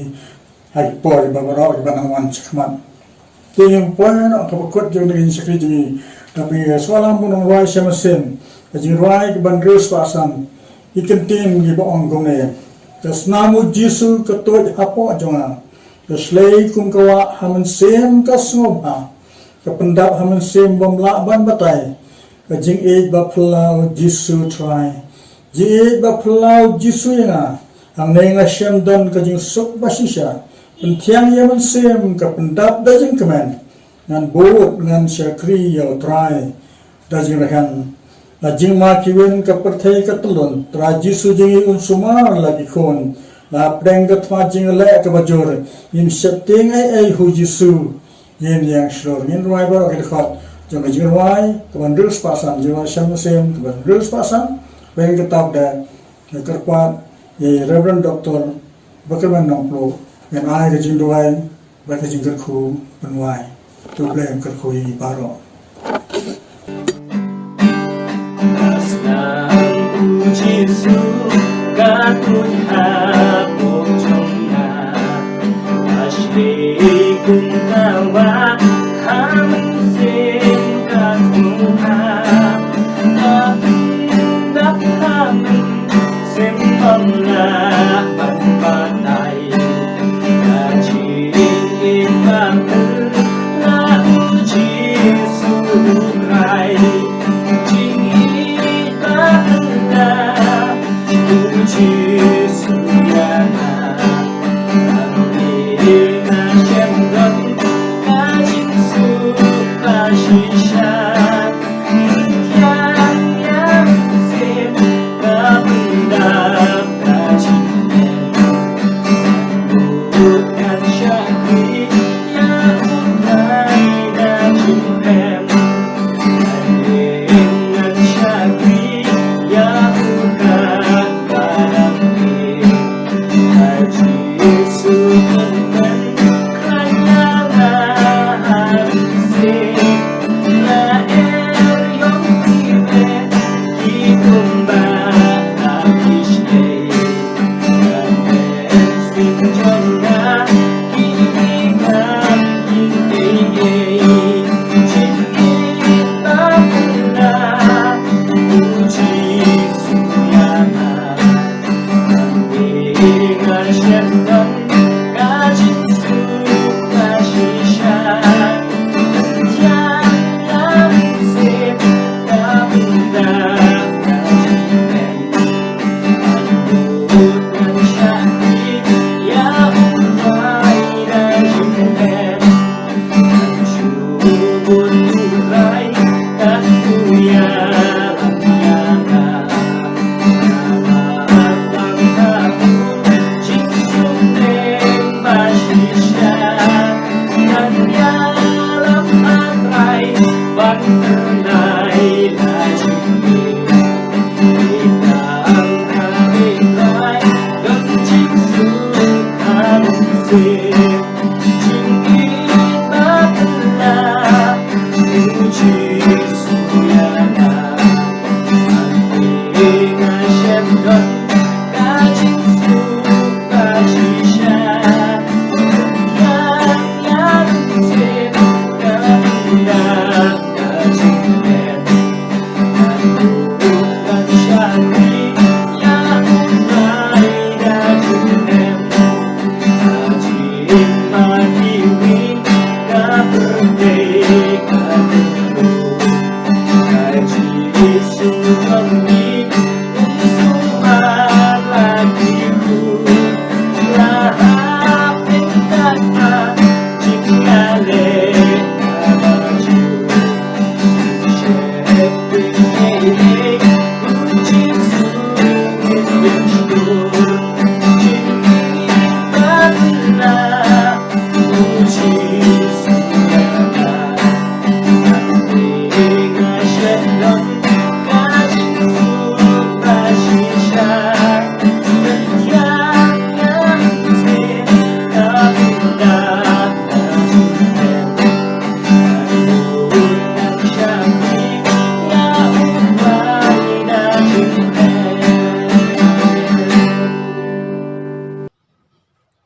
ha ki por kiba baroh kiba nang wan shakhmat. Te ngin poi noh ha kaba kut jong ka jingshakri jong ngi, da pynïasoh lam bad nongrwai sha mynsiem. Ka jingrwai kaba hynriew spah san, ki kyntien kiba ong kumne: Ka snam U Jisu ka tuid hapoh jong nga. Ka shlei kum ka wah ha mynsiem ka sngewbha. Ka pyndap ha mynsiem bym lah ban batai. Ka jingïeit ba phylla U Jisu Trai. Jingïeit ba phylla U Jisu ïa nga. Hangne nga shem don ka jingsuk ba shisha. Pynthiang ïa mynsiem ka pyndap da jingkmen. Ngan bud ngan shakri ïa U Trai da jingrhem. La jingma kiwin ka pyrthei ka tyllun, Trai Jisu jong ngi un sumar la ki khun. La pdeng ka thma jingleh kaba jur, ngin sheptieng ei ei ha U Jisu. Ngin ïeng shlur, ngin rwai baroh ki dkhot jong ka jingrwai kaba hynriew spah san, jingrwai sha mynsiem kaba hynriew spah san. Bad ngin kynthoh da ka kyrpad ïa i Reverend Doctor Bakyrmen Nongpluh, ngin ai ka jingduwai bad ka jingkyrkhu pynwai. To U Blei un kyrkhu ïa ngi baroh. Ka snam U Jisu ka tuid hapoh jong nga. Ka shlei kum ka wah ha mynsiem ka sngewbha. Ka pyndap ha mynsiem bym lah ban batai. Ka jingim ba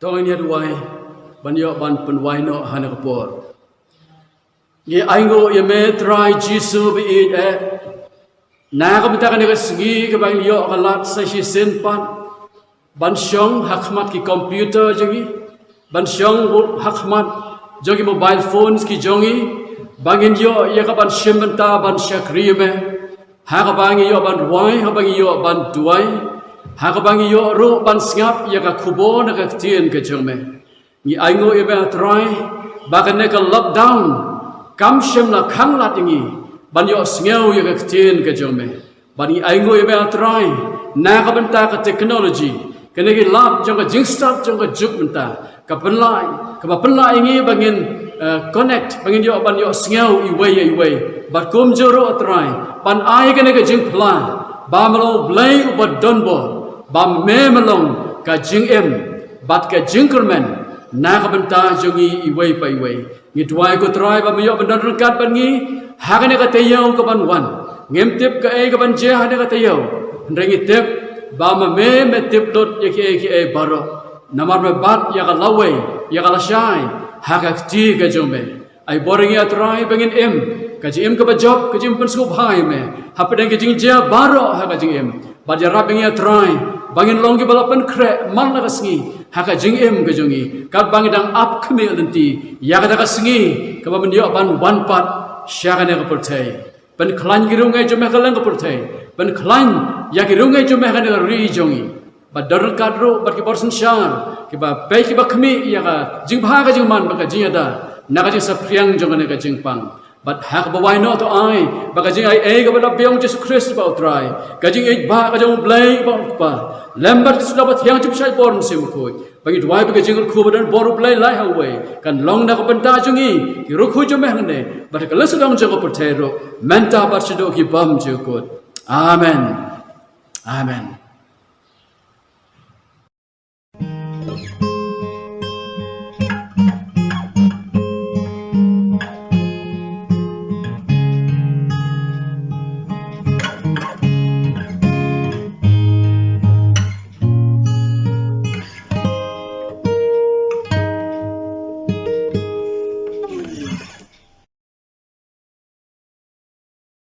To ngin ïa duwai ban ïoh ban pynwai noh ha kane ka por. Ngi ainguh ïa me Trai Jisu ba ïeit eh. Na ka bynta kane ka sngi kaba ngi ïoh ka lad sa shisien pat ban shong ha khmat ki computer jong ngi, ban shong ha khmat jong ki mobile phones ki jong ngi, ba ngin ïoh ïa ka ban shim bynta ban shakri ïa me. Ha kaba ngi ïoh ban duwai, ha kaba ngi ïoh ban duwai, ha kaba ngi ïoh ruh ban sngap ïa ka khubor na ka ktien ka jong me. Ngi ainguh ïa me A Trai ba kane ka lockdown kam shym la khang lad ïa ngi ban ïoh sngew ïa ka ktien ka jong me. Bad ngi ainguh ïa me A Trai na ka bynta ka technology, kane ka lad jong ka jingstad jong ka juk mynta, ka pynlah, kaba pynlah ïa ngi ba ngin, eh, connect, ba ngin ïoh ban ïoh sngew iwei ïa iwei. Bad kumjuh ruh A Trai ban ai kane ka jingphla ba me long U Blei uba donbor, ba me me long ka jingim bad ka jingkyrmen na ka bynta jong ngi iwei pa iwei. Ngi duwai ko Trai ba me ïoh ban don ryngkat bad ngi ha kane ka taïew kaban wan. Ngim tip kaei kaban jia ha kane ka taïew, hynrei ngi tip ba ma me me tip lut ïa kiei kiei baroh. Namar me bat ïa ka lawei, ïa ka lashai ha ka kti ka jong me. Ai bor ïa ngi A Trai ba ngin im ka jingim kaba jop, ka jingim pynsngewbha ïa me hapdeng ka jingjia baroh ha ka jingim. Bad ïarap ïa ngi A Trai ba ngin long kiba la pynkhreh man la ka sngi ha ka jingim ka jong ngi, katba ngi dang ap khmih lynti ïa kata ka sngi kaba men ïoh ban wan pat sha kane ka pyrthei. Pynkhlaiñ ki riewngeit jong me ha kylleng ka pyrthei, pynkhlaiñ ïa ki riewngeit jong me ha kane ka ri jong ngi. Bad don ryngkat ruh bad ki bor synshar kiba peit kiba khmih ïa ka jingbha ka jingman bad ka jingïada na ka jingsaphriang jong kane ka jingpang. Bad ha kaba wai noh to ai ba ka jingaiei kaba la biang Jisu Khrist ba U Trai, ka jingïeit ba ka jong U Blei ba U Kpa, lem bad ka Sutla Bathiang jong U Mynsiem Bakhuid, ba ngi duwai ba ka jingkyrkhu ba donbor U Blei lai ha uwei kan long na ka bynta jong ngi ki riewkhuid jong me hangne bad ha ka lyndsawdong jong ka pyrthei ruh mynta bad shaduh ki bymjukut. Amen. Amen.